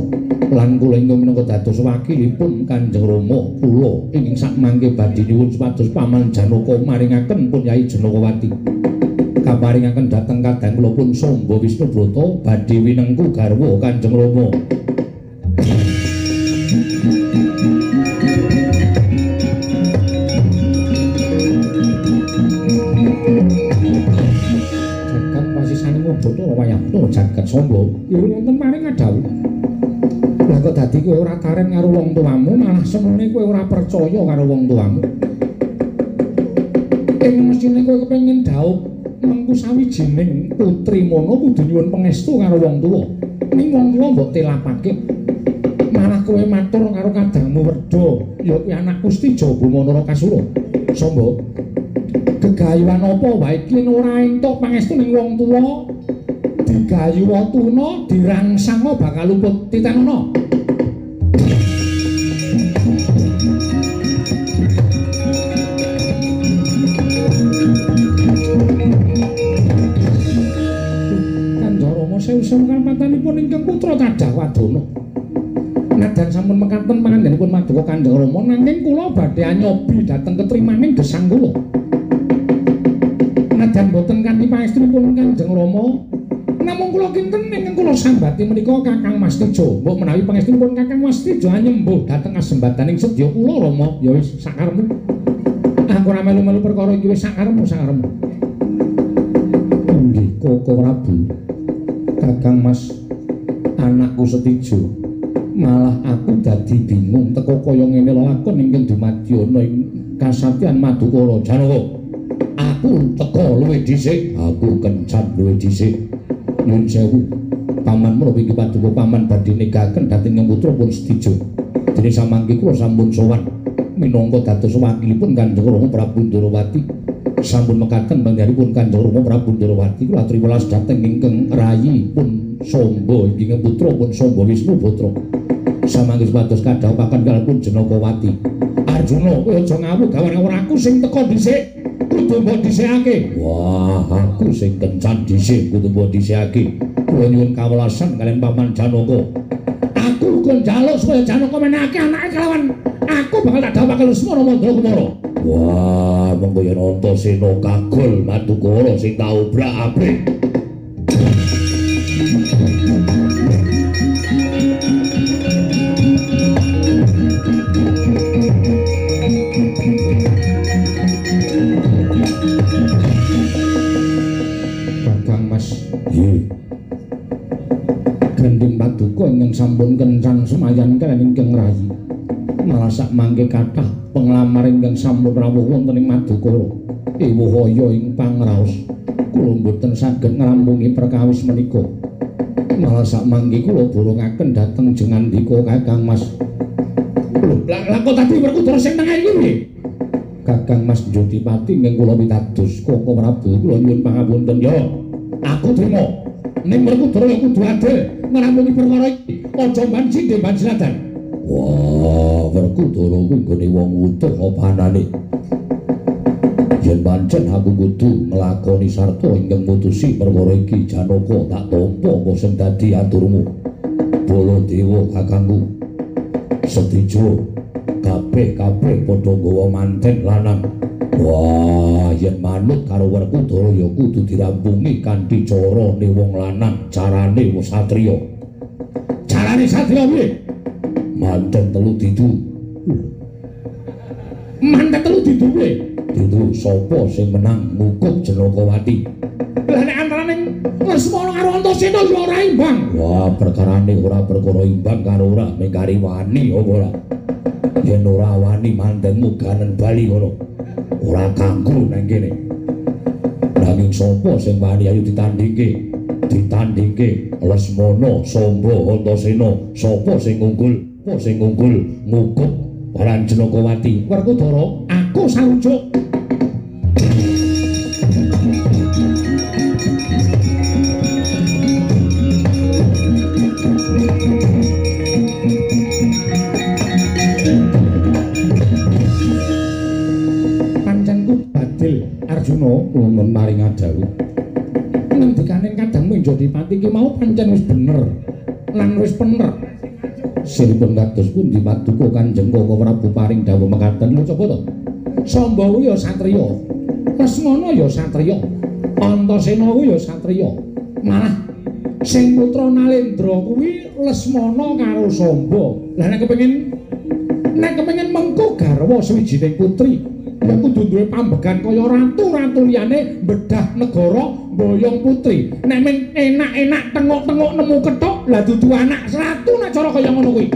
lan kula ingkang minangka dados wakilipun Kanjeng Rama kula ingkang sakmangke badhe nyuwun supados paman Janaka maringaken pun Yayi Janakawati kaparingaken dhateng kadang kula pun Samba Wisnubrata badhe winengku garwa Kanjeng Rama. Jagat Samba ya wonten maring ngadhawuh. Lah kok dadi kowe ora taren karo wong tuamu, malah semene kowe ora percaya karo wong tuamu. Ing mesthine kowe kepengin dhaup mengku sawijining putri mono kudu nyuwun pangestu karo wong tuwa. Ning wong tuwa mbok telapake. Malah kowe matur karo kadangmu Werda, ya kuwi anakku Setija Bumana Rakasura. Samba, gegayuhan apa wae iki ora entuk pangestu ning wong tuwa? Digayuwa tuna dirangsanga bakal luput titenono. Kanjeng Rama sewu-sewu kalepatanipun ingkang putra Tadah Wadana. Nadan sampun mekaten pangandhanipun maduka Kanjeng Rama nanging kula badhe anyobi dhateng ketrimaning gesang kula. Nadan boten kanthi pangestunipun Kanjeng Rama, namung kula kinten ingkang kula sambati menika Kakang Mas Tejo. Mbok menawi pangestunipun Kakang Mas Tejo anyembuh dhateng asembadaning sedya kula Rama, ya wis sakarepmu. Aku ora melu-melu perkara iki wis sakarepmu, sakarepmu. Inggih Koko Prabu. Kakang Mas anakku Setijo. Malah aku dadi bingung teko kaya ngene lelakon ingkang dumadi ana ing kasatyan Madukara. Janaka, aku teko luwih dhisik, aku kencan luwih dhisik. Nyun sewu, paman menawi iki paduka paman badhe negaken dhateng putra pun Setijo. Dene samangke kula sampun sowan minangka dados wakilipun Kanjeng Rama Prabu Ndorowati. Sampun mekaten panjenenganipun Kanjeng Rama Prabu Ndorowati kula aturi welas dhateng ingkang rayi pun Samba ingkang putra pun Samba Wisnu Putra. Samangke supados kadhawuhaken kalipun Janakawati. Arjuna, kowe aja ngawuh gawan aku sing teka dhisik. Kudu mbok dhisikake. Wah, aku sing kencan dhisik kudu mbok dhisikake. Kula nyuwun kawelasan kaliyan Paman Janaka. Aku kon njaluk supaya Janaka menehake anake kalawan aku bakal tak dhawuhake Lesmana Mandra Kumara. Wah, mengko yen Antasena kagol Madukara sing tak obrak-abrik. Gending paduka ingkang sampun kencan semayan kaliyan ingkang rayi. Malah sak mangke kathah penglamar ingkang sampun rawuh wonten ing Madukara. Ewuh aya ing pangraos. Kula mboten saged ngrampungi perkawis menika. Malah sak mangke kula borongaken dhateng jengandika Kakang Mas. Lho, lha kok tadi Werkudara sing tengah iki piye? Kakang Mas Jotipati ingkang kula pitados Koko Prabu kula nyuwun pangapunten ya. Aku trima. Ning Werkudara ya kudu adil ngrampungi perkara iki. Aja mban sindhe mban siladan. Wah, Wah, Werkudara kuwi nggone wong wutuh apa anane? Yen pancen aku kudu nglakoni sarta ingkang mutusi perkara iki Janaka tak tampa apa sing dadi aturmu. Baladewa kakangku setijo kabeh-kabeh padha nggawa manten lanang. Wah, yen manut karo Werkudara ya kudu dirampungi kanthi carane wong lanang, carane wong satriya. Carane satriya piye? Manten telu didu. Manten telu didu piye? Didu sapa sing menang ngukup Janakawati? Lah nek antarane Lesmana karo Antasena ya ora imbang. Wah, perkarane ora perkara imbang karo ora, mung kari wani apa ora. Yen ora wani mantenmu ganen bali ngono. Ora kanggo nang kene. Nanging sapa sing wani ayo ditandingke? Ditandingke Lesmana Samba Antasena, sapa sing unggul? Sapa sing unggul ngukup Paran Janakawati? Werkudara, aku sarujuk. Pancen ku badil Arjuna kula maring dawuh. Ngendikane kadang Menjodipati ki mau pancen wis bener lan wis pener. Siripun kados pundi paduka Kanjeng Kaka Prabu paring dawuh mekaten? Lho coba to. Samba kuwi ya satriya, Lesmana ya satriya, Antasena kuwi ya satriya. Malah sing putra Nalendra kuwi Lesmana karo Samba. Lah nek kepengin mengko garwa suwijining putri, ya kudu duwe pambegan kaya ratu-ratu liyane bedah negara mboyong putri. Nek men enak-enak tengok-tengok nemu kethok, lah dudu anak ratu nek cara kaya ngono kuwi.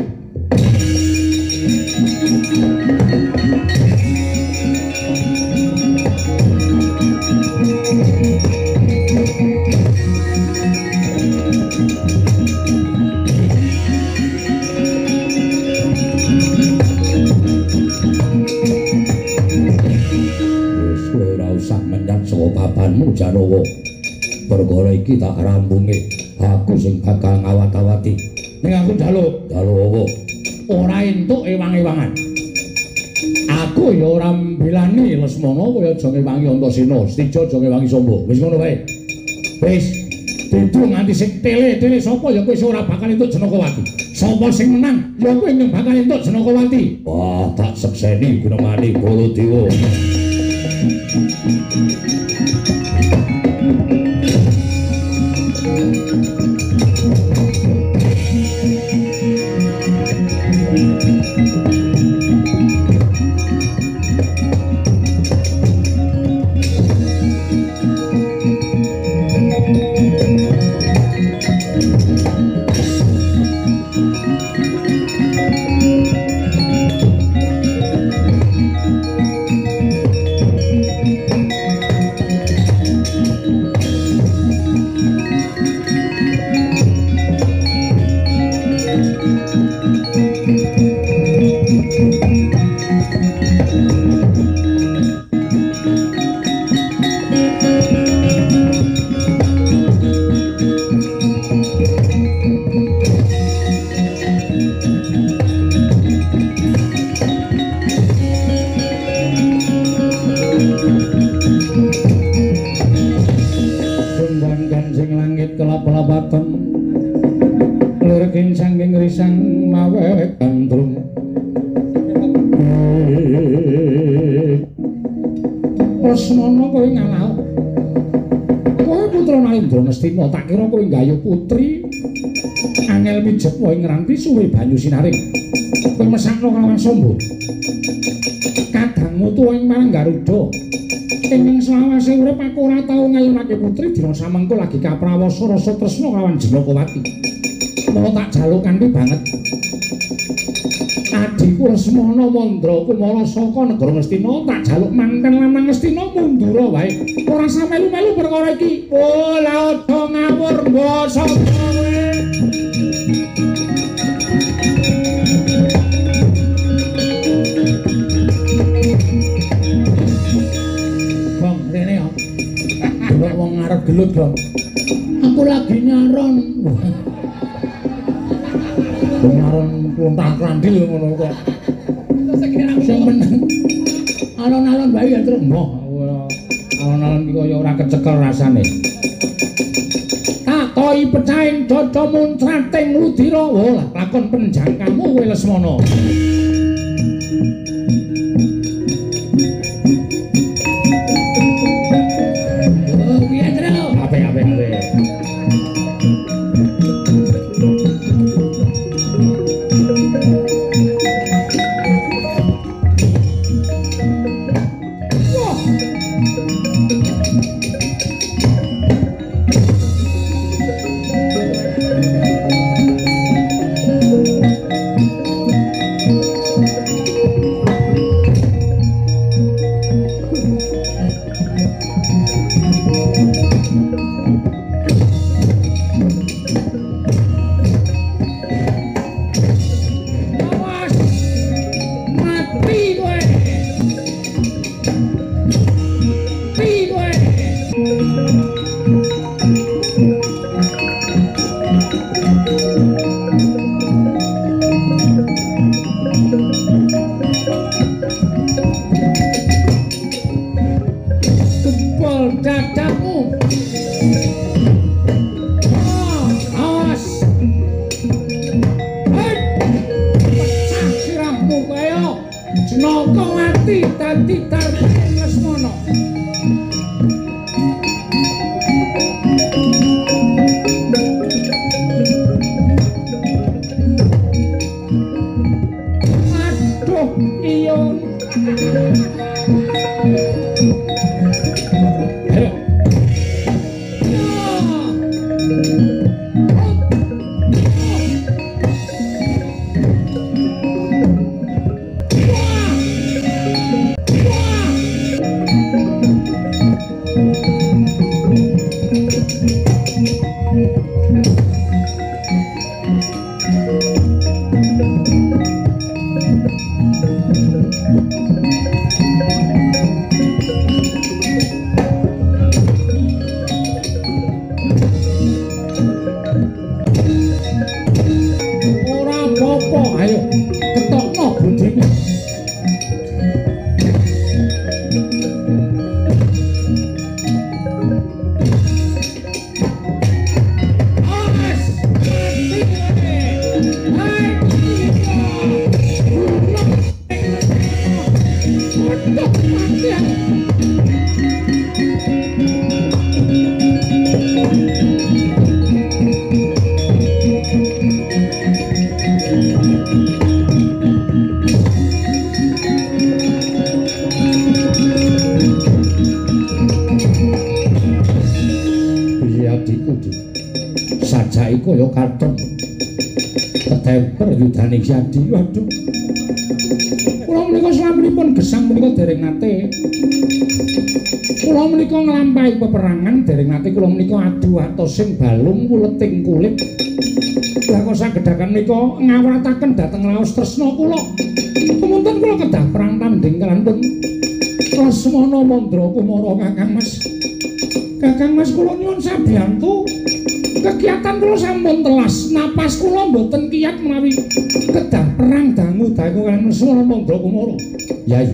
Papanmu Janaka, perkara iki tak rampunge, aku sing bakal ngawat-awati. Ning aku njaluk, njaluk apa? Ora entuk ewang-ewangan. Aku ya ora mbelani Lesmana, kowe aja ngewangi Antasena, Setija aja ngewangi Samba. Wis ngono wae. Wis dudu nganti sing tele-tele sapa ya kowe ora bakal entuk Janakawati. Sapa sing menang ya kowe ning bakal entuk Janakawati. Wah, tak sekseni gunemane Baladewa. Lesmana kowe ngalah. Kowe putra Nalendra Ngastina, tak kira kowe nggayuh putri angel mijet wae ngranti suwe banyu sinaring. Kowe mesakno kalawan Samba. Kadangmu tuwa ing marang Garuda. Ing selawase urip aku ora tau ngayunake putri dina samengko lagi kaprawasa rasa tresna kalawan Janakawati. Mula tak jaluk kanthi banget. Adhiku Lesmana Mandra Kumara saka negara Ngastina tak jaluk manten lanang Ngastina mundura wae. Ora usah melu-melu perkara iki. Oh, la aja ngawur mbok sapa kowe. Bang, rene ya. Delok wong arep gelut, Bang. Aku lagi nyaron. Nyaron pluntang krandil ngono kok. Tembaki ya, Truk. Mbah, alon-alon iki kaya ora kecekel rasane. Tatoi pecahing dada muncrating ludira. Wah, lakon penjangkamu kowe Lesmana. Oh, piye, Truk? Apik, apik, apik. Kaya katon ketemper yudane Syadi. Waduh, kula menika slaminipun gesang menika dereng nate kula menika nglampahi peperangan, dereng nate kula menika adu atosing balung kuleting kulit. Lah kok sagedakan menika ngawrataken dhateng raos tresna kula. Kemunten kula kedah perang tandhing kaliyan pun Lesmana Mandra Kumara. Kakang Mas, Kakang Mas, kula nyuwun sabiyantu. Kegiatan kula sampun telas, napas kula mboten kiyat menawi kedah perang dangu-dangu kaliyan Lesmana Mandra Kumara. Yai,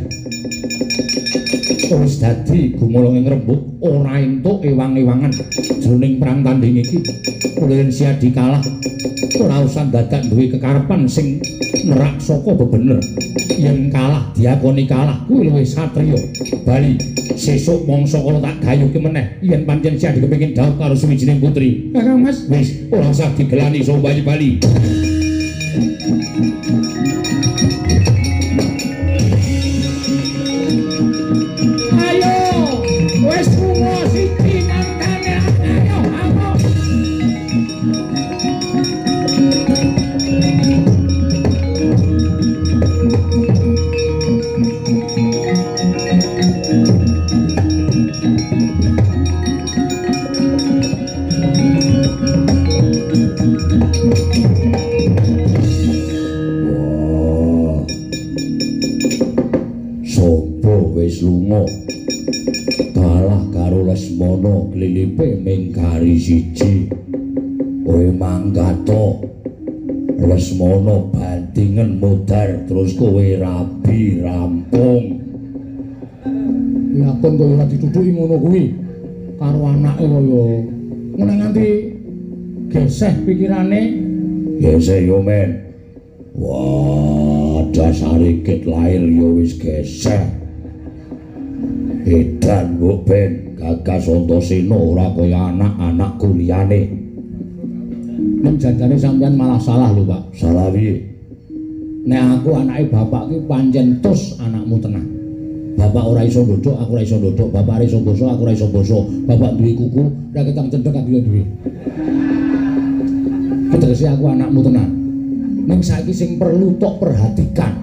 wis dadi gumulung ing rembug ora entuk ewang-ewangan jroning perang tandhing iki. Kula yen Siadi kalah ora usah dadak duwe kekarepan sing nerak saka bebener. Yen kalah diakoni kalah kuwi luwih satriya. Bali sesuk mangsa kala tak gayuhke meneh yen pancen Siadi kepengin dhaup karo suwijining putri. Kakang Mas, wis ora usah digelani iso bali-bali. Ayo, wis lunga siji mantane, ayo, ayo. Lunga kalah karo Lesmana klilipe ming kari siji. Kowe manggato Lesmana bandingen modar terus kowe rabi rampung. Lakon kaya ora ditutuki ngono kuwi. Karo anake kaya ngono nganti geseh pikirane. Geseh yo men. Wah, dasare ket lair yo wis geseh. Edan mbok ben Gagas Antasena ora kaya anak-anakku liyane. Ning janjane sampean malah salah lho, Pak. Salah piye? Nek aku anake bapak ki pancen tus anakmu tenan. Bapak ora iso ndodhok, aku ora iso ndodhok. Bapak ora iso basa, aku ora iso basa. Bapak duwe kuku, ora ketang cendhek aku yo duwe. Tegese aku anakmu tenan. Ning saiki sing perlu tok perhatikan,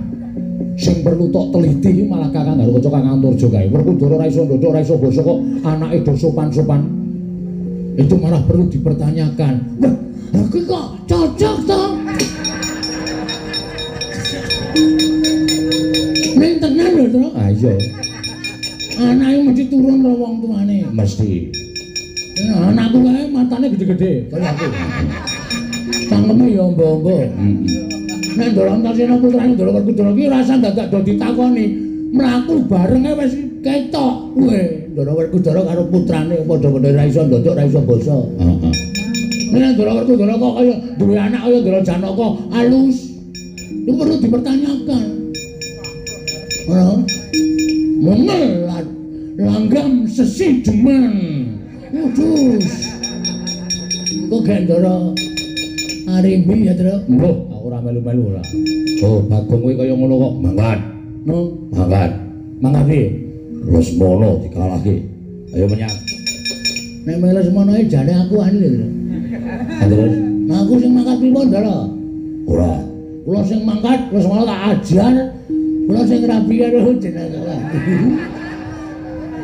sing perlu tok teliti iki malah Kakang Garukaca Kakang Antarja kae. Werkudara ora iso ndodhok, ora iso basa kok anake do sopan-sopan. Itu malah perlu dipertanyakan. Wah, aku kok cocok to? Ning tenan lho, Tru. Ah iya. Anake mesti turun karo wong tuane. Mesti. Nah, anakku kae matane gede-gede kaya aku. Cangkeme ya ombo-ombo. Nek Ndara Antasena putrane Ndara Werkudara ki rasa dadak do ditakoni, mlaku barenge wis ketok. Weh, Ndara Werkudara karo putrane padha-padha ora iso ndodok, ora iso basa. Heeh. Nek Ndara Werkudara kok kaya duwe anak kaya Ndara Janaka alus. Itu perlu dipertanyakan. Ora. Mongel langgam sesi demen. Waduh. Kok gak Ndara Arimbi ya, Tru? Mbah, aku ora melu-melu ora. Oh, Bagong kowe kaya ngono kok mangkat. No, mangkat. Mangkat piye? Lesmana dikalahke. Ayo menyang. Nek melu Lesmana iki jane aku anu lho, Tru. Ha terus? Nah, aku sing mangkat pripun, Ndara? Ora. Kula sing mangkat Lesmana tak ajar. Kula sing rabi karo jenenge.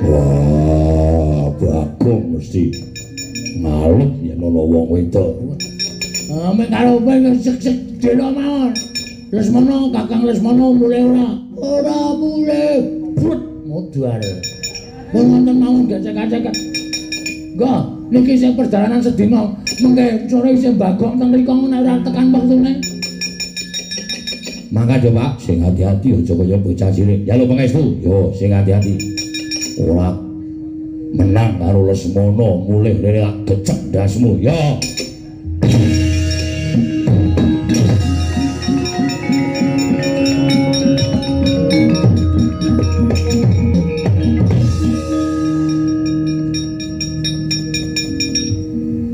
Wah, Bagong mesti ngalih yen ana wong wedok. Ah, mek karo kowe sek-sek delo mawon. Lesmana, Kakang Lesmana mulih ora? Ora mulih. Brut modar. Pun wonten mawon gecek-gecek. Nggih, niki sing perjalanan sedina, mengke sore isih Bagong teng mriku nek ora tekan wektune. Mangkat yo, Pak, sing hati-hati aja kaya bocah cilik. Ya lho pangestu, yo sing hati-hati. Ora menang karo Lesmana mulih rene tak gecek ndasmu. Yo.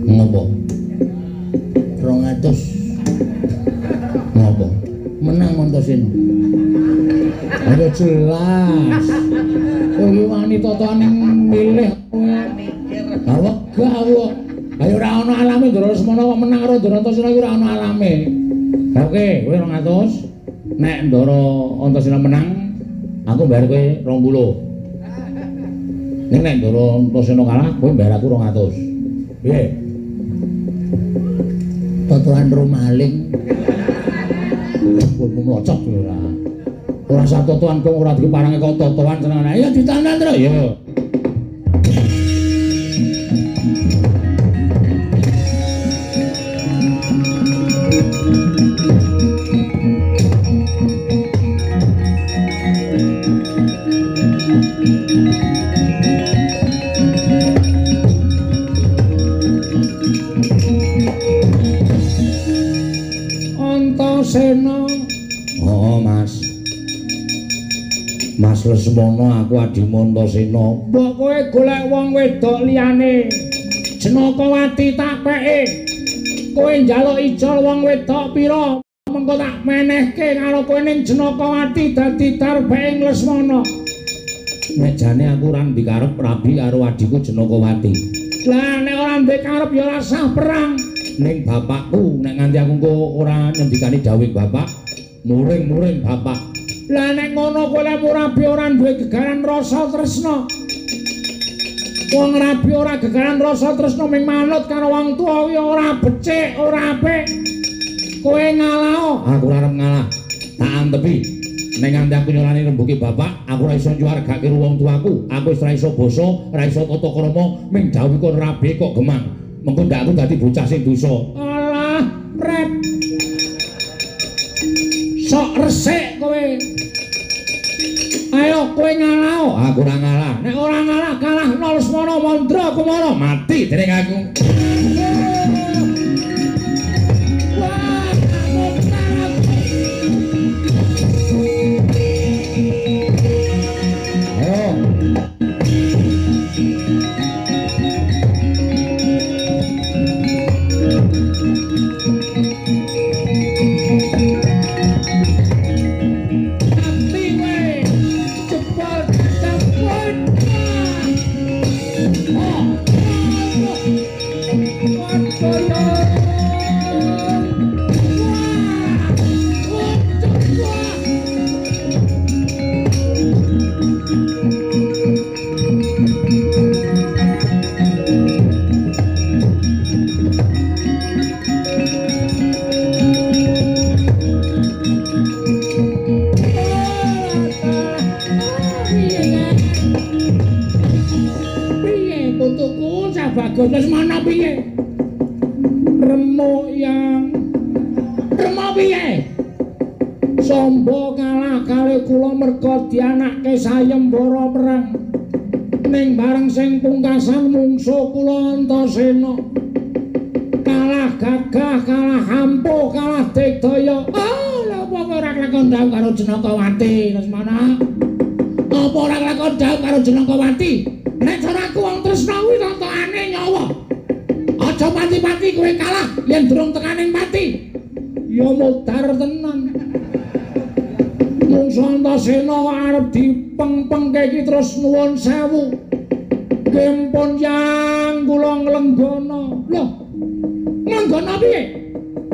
Ngopo? 200. Ngopo? Menang Antasena. Ayo jelas. Kowe iki wani totone milih kowe. Ha wegah aku. Ayo ora ana alame Ndara Lesmana kok menang karo Ndara Antasena iki ora ana alame. Oke, kowe 200. Nek Ndara Antasena menang, aku bayar kowe 20. Ning nek Ndara Antasena kalah, kowe bayar aku 200. Piye? Totoan ro maling. Jebulmu mlocot ora. Ora usah totoan kok ora diparangi kok totoan senengane. Ayo ditandan terus. Yo. Antasena. Oh, Mas. Mas Lesmana aku adimu Antasena. Mbok kowe golek wong wedok liyane. Janakawati tak peke. Kowe njaluk ijol wong wedok pira? Mengko tak menehke karo kowe ning Janakawati dadi darbeng Lesmana. Nek jane aku ora ndikarep rabi karo adhiku Janakawati. Lah nek ora ndikarep ya ora sah perang. Ning bapakku nek nganti aku engko ora nyendikani dawuh bapak, muring-muring bapak. Lah nek ngono kowe lek rabi ora duwe gegaran rasa tresna. Wong rabi ora gegaran rasa tresna ming manut karo wong tuwa kuwi ora becik, ora apik. Kowe ngalah. Aku ora arep ngalah. Tak antepi. Nek nganti aku nyolani rembuke bapak, aku ora iso nyuwargake wong tuaku. Aku wis ora iso basa, ora iso tata krama, ming dawuh kon rabi kok gemang. Mengko ndak aku dadi bocah sing dosa. Alah, pret. Sok resik kowe. Ayo kowe ngalah. Aku ora ngalah. Nek ora ngalah kalah Lesmana Mandra Kumara mati dening aku. Wah, ayo. Lesmana piye? Remuk yang remuk piye? Samba kalah kali kula merga dianake sayembara perang. Ning bareng sing pungkasan mungsuh kula Antasena. Kalah gagah, kalah ampuh, kalah digdaya. Oh, lha apa ora kelakon dhawuh karo Jenakawati, Lesmana? Apa ora kelakon dhawuh karo Jenakawati? Nek cara aku wong tresna kuwi tontokane nyawa. Aja pati-pati kowe kalah yen durung tekaning pati. Ya modar tenan. Mungsuh Antasena kok arep dipeng-pengke iki terus nuwun sewu. Nggih pun yang kula nglenggana. Lho. Nglenggana piye?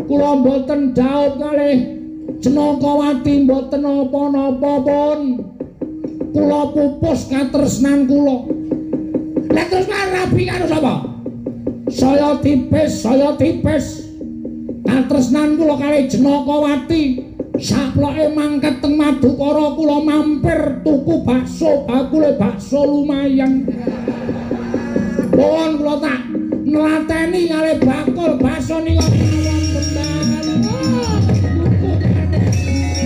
Kula mboten dhaup kalih Jenakawati mboten napa-napa pun. Kula pupus katresnan kula. Lah terus rabi karo sapa? Saya tipis, saya tipis. Katresnan kula kalih Jenakawati. Saploke mangkat teng Madukara kula mampir tuku bakso, bakule bakso lumayan. Pun kula tak nglateni kalih bakul bakso nika wonten dalan.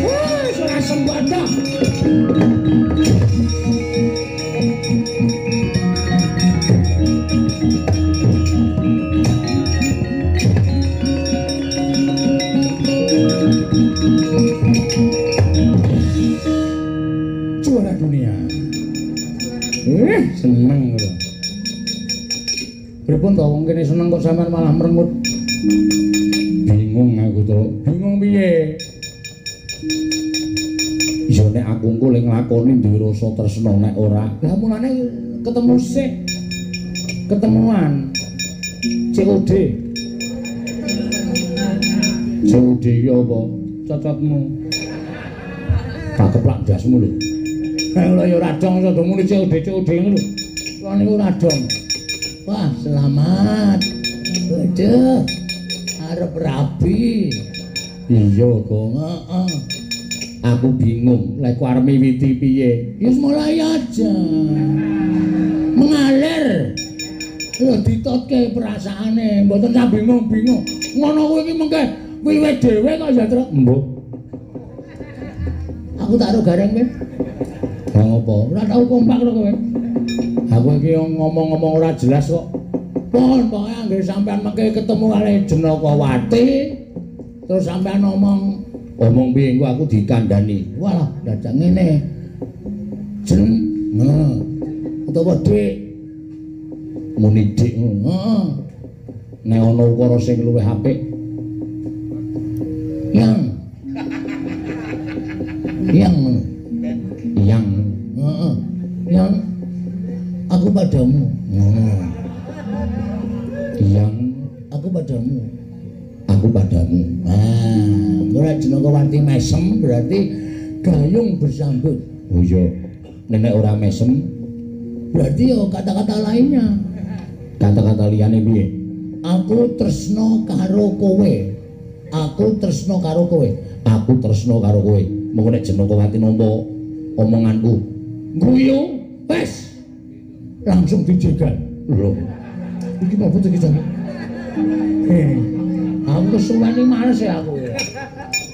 Wah, ora sembodo. Juara dunia. Seneng lho. Pripun to wong kene seneng kok sampean malah merengut. Bingung aku to. Bingung piye? Ya nek aku engko le nglakoni duwe rasa tresna nek ora. Lah mulane ketemu sik. Ketemuan. COD. COD iki apa? Cocotmu. Tak keplak ndasmu lho. Lha ya ora dong iso muni COD COD ngono lho. Kula niku ora dong. Wah, selamat. Waduh. Arep rabi. Iya, Gong. Heeh. Aku bingung, lek arep miwiti piye? Ya mulai aja. Mengalir. Lho ditotke perasaane, mboten sak bingung-bingung. Ngono kuwi iki mengke wiwit dhewe kok ya, Truk. Mbok. Aku tak ro gareng kowe. Lah ngopo? Ora tau kompak lho kowe. Aku iki ngomong-ngomong ora jelas kok. Pun pokoke anggere sampean mengke ketemu karo Jenakawati, terus sampean ngomong omong piye engko aku dikandani. Walah, dadak ngene. Jen, ngono. Utawa Dik. Muni Dik ngono. Heeh. Nek ana ukara sing luwih apik. Yang. Yang ngono. Yang. Heeh. Yang aku padamu. Ngono. Yang aku padamu. Aku padamu. Nah, ora Jenakawati mesem berarti gayung bersambut. Oh iya. Nek ora mesem berarti yo kata-kata lainnya. Kata-kata liyane piye? Aku tresna karo kowe. Aku tresna karo kowe. Aku tresna karo kowe. Mengko nek Jenakawati nampa omonganku, guyu, wes. Langsung dijegal. Lho. Iki apa iki jane? Aku kesuwen iki males ya aku.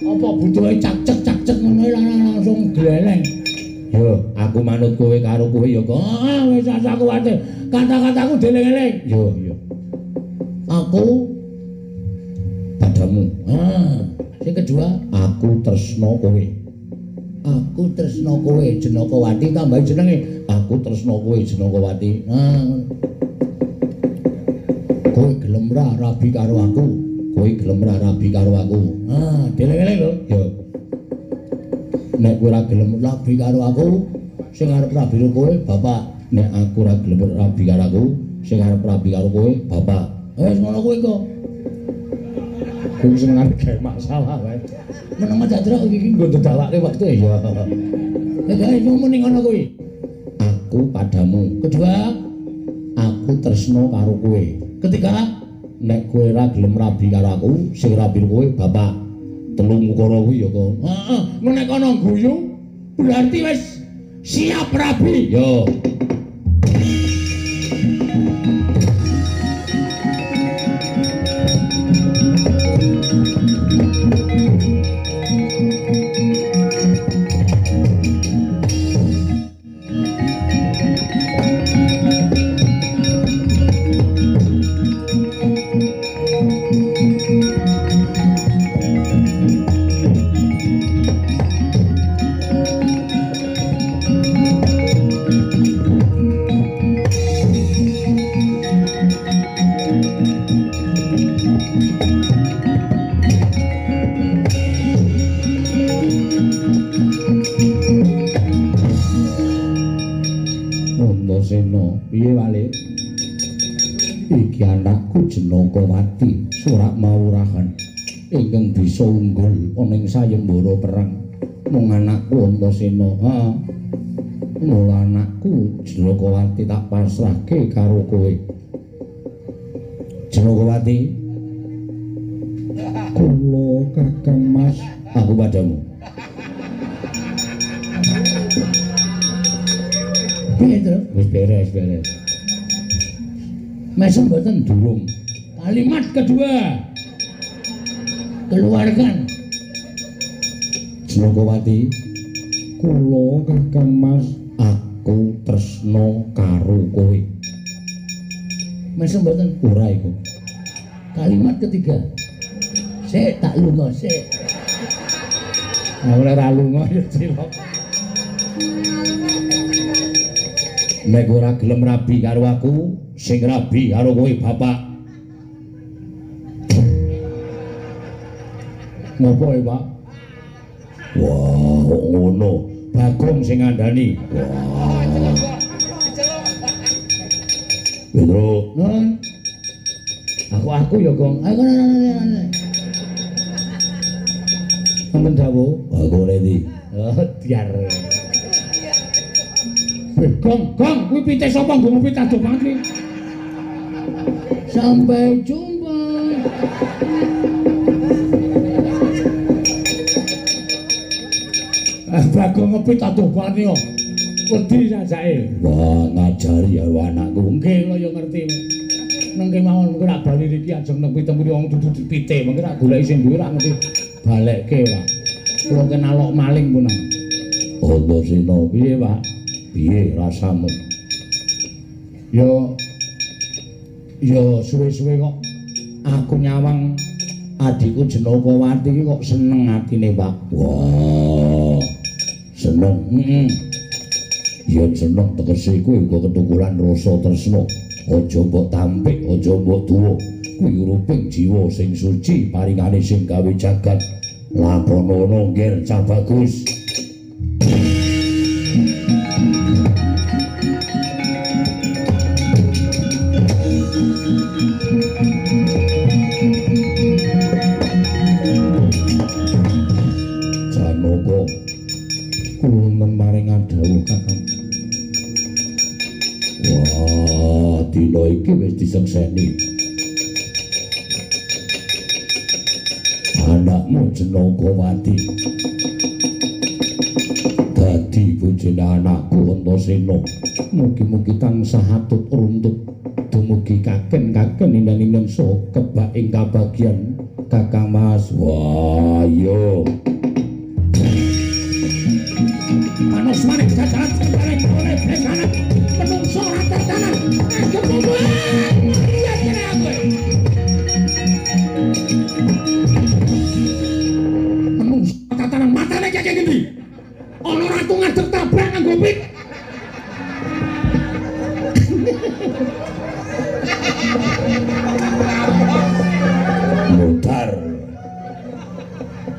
Apa butuhe cak-cek cak-cek ngono langsung gleleng. Yo, aku manut kowe karo kowe ya kok. Ah, wis asa kuwatir. Kata-kataku dieling-eling. Yo, yo. Aku padamu. Ah, sing kedua, aku tresna kowe. Aku tresna kowe Jenakawati tambahi jenenge. Aku tresna kowe Jenakawati. Ah. Kowe gelem ra rabi karo aku? Kowe gelem ra rabi karo aku? Ah, dieling-eling lho. Yo. Nek kowe ora gelem rabi karo aku, sing arep rabi karo kowe bapak. Nek aku ora gelem rabi karo aku, sing arep rabi karo kowe bapak. Wis ngono kuwi kok. Kuwi senengane gawe masalah wae. Meneng Cakra iki nggo ndedawake wektu ya. Lah ngomong ning ngono kuwi. Aku padamu. Kedua, aku tresna karo kowe. Ketiga, nek kowe ora gelem rabi karo aku, sing rabi kowe bapak. Telu ukara kuwi ya kok. Heeh, nek ana guyu berarti wis siap rabi. Yo. Antasena, piye wale? Iki anakku Jenakawati, surak mawurahan ingkang bisa unggul ana ing sayembara perang. Mung anakku Antasena, heeh. Mula anakku Jenakawati tak pasrahke karo kowe. Jenakawati, kula Kakang Mas, aku padamu. Piye to? Wis beres, beres. Mesem mboten durung. Kalimat kedua. Keluarkan. Jenakawati, kula Kakang Mas, aku tresna karo kowe. Mesem mboten? Ora iku. Kalimat ketiga. Sik tak lunga sik. Ora ora lunga ya cilok. Nek ora gelem rabi karo aku, sing rabi karo kowe bapak. Ngopo ya, Pak? Wah, kok ngono. Bagong sing ngandani. Wah. Bro, nun. Aku ya, Gong. Ayo kono. Wonten dawuh. Aku redi. Oh, diar. Gong, gong, kuwi pite sapa nggo ngopi adoh banget iki. Sampai jumpa. Bagong ngepit adoh banget yo. Wedi sajake. Wah, ngajari ya anakku. Nggih, kula yo ngerti. Nengke mawon mengko rak bali riki ajeng nang pitemu wong dudu pite, mengko rak goleki sing duwe rak ngerti balekke, Pak. Kula kenalok maling punang. Antasena, piye, Pak? Piye rasamu? Yo yo suwe-suwe kok aku nyawang adikku Jenakawati iki kok seneng atine, Pak. Wah, seneng. Heeh. Yen seneng tegese kuwi uga ketukulan rasa tresna. Aja mbok tampik, aja mbok tuwa. Kuwi uruping jiwa sing suci paringane sing gawe jagat. Lakonono nggir cah bagus. Janaka, kula maring dawuh Kakang. Wah, dina iki wis disekseni. Anakmu Jenakawati dadi bojone anakku Antasena. Mugi-mugi tansah atut runtut dumugi kaken-kaken indan-indan saha kebak ing kabagyan Kakang Mas. Wah, yo. Panas. Asmane jajaran jembare kone blesanan menungso ora tatanan agem iya kene aku. Menungso tatanan matane kaya ngendi? Ana ratu ngadeg tabrak nganggo pit. Mutar.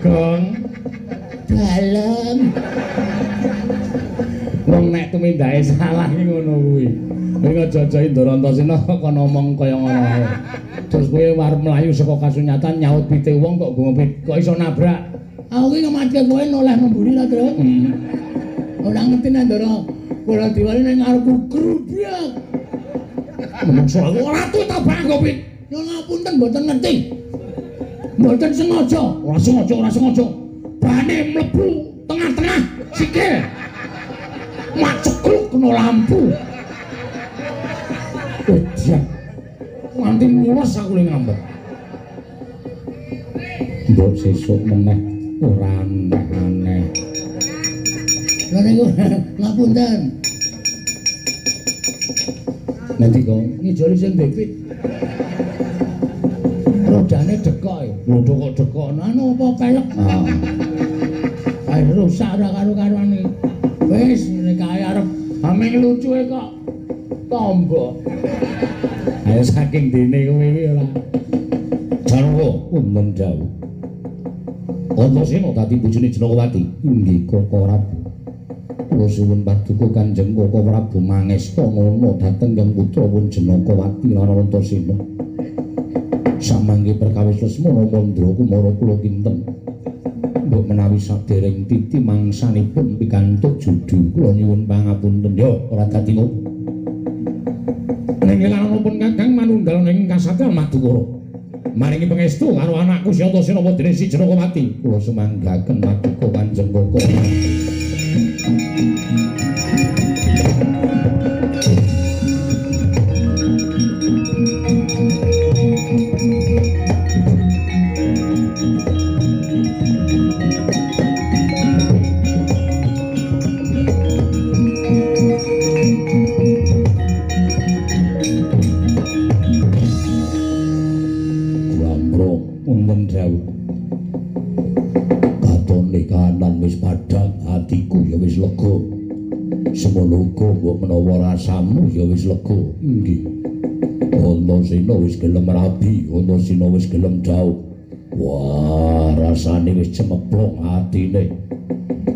Gong dalem. Wong nek tumindake salah iki ngono kuwi. Kowe aja-aja Indra Antasena kon ngomong kaya ngono ae. Terus kowe arep mlayu saka kasunyatan nyaut pite wong kok nggo pit kok iso nabrak. Aku ki ngematke kowe noleh memburi ta, Tru. Ora ngerti nek Ndara kula diwali ning ngarepku grubyak. Menungso aku ora tuh tabrak nggo pit. Ya ngapunten mboten ngerti. Mboten sengaja, ora sengaja, ora sengaja. Bane mlebu tengah-tengah sikil. Macekluk kena lampu. Ejak. Nganti mules aku le ngambek. Mbok sesuk meneh ora aneh-aneh. Lha niku ngapunten. Nanti kok ngijoli sing bebit. Rodane dekok. Lho kok dekok anu apa pelek? Ah. Kae rusak ora karo-karuane. Wis ngene kae arep aming lucuke kok tombok. Ayo saking dene kowe iki ora. Janaka punten dawuh. Antasena dadi bojone Janakawati. Inggih Koko Prabu. Kula suwun paduka Kanjeng Koko Prabu mangesta ngono dhateng Hyang putra pun Janakawati lan Antasena. Samangke perkawis Lesmana Mandra kumara kula kinten. Mbok menawi sadereng titi mangsanipun pikantuk judu kula nyuwun pangapunten ya ora dadi ngopo. Ning laranipun Kakang manunggal ing kasatriyan Madukara. Maringi pangestu karo anakku si Antasena dene si Janakawati. Kula sumanggaken paduka Kanjeng Koko. Rasamu ya wis lega. Inggih. Antasena wis gelem rabi, Antasena wis gelem dhaup. Wah, rasane wis cemeplong atine.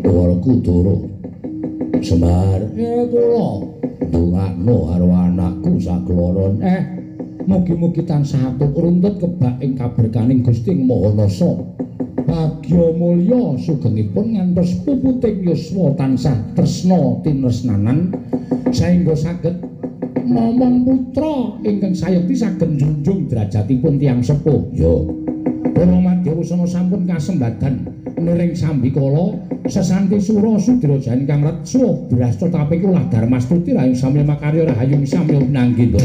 Werkudara. Semar, kula ndongakno karo anakku sakloron. Mugi-mugi tansah atur runtut kebak ing kaberkaning Gusti Maha Nasa. Bagya mulya sugengipun ngantos puputing yuswa tansah tresna tinresnanan saengga saged momong putra ingkang sayekti saged njunjung derajatipun tiyang sepuh. Ya. Para madya sampun kasembadan niring sambikala sesanti sura sudra ingkang retsa brasta tapiku lah darmastuti rahayung samya makarya rahayung samya pinanggih.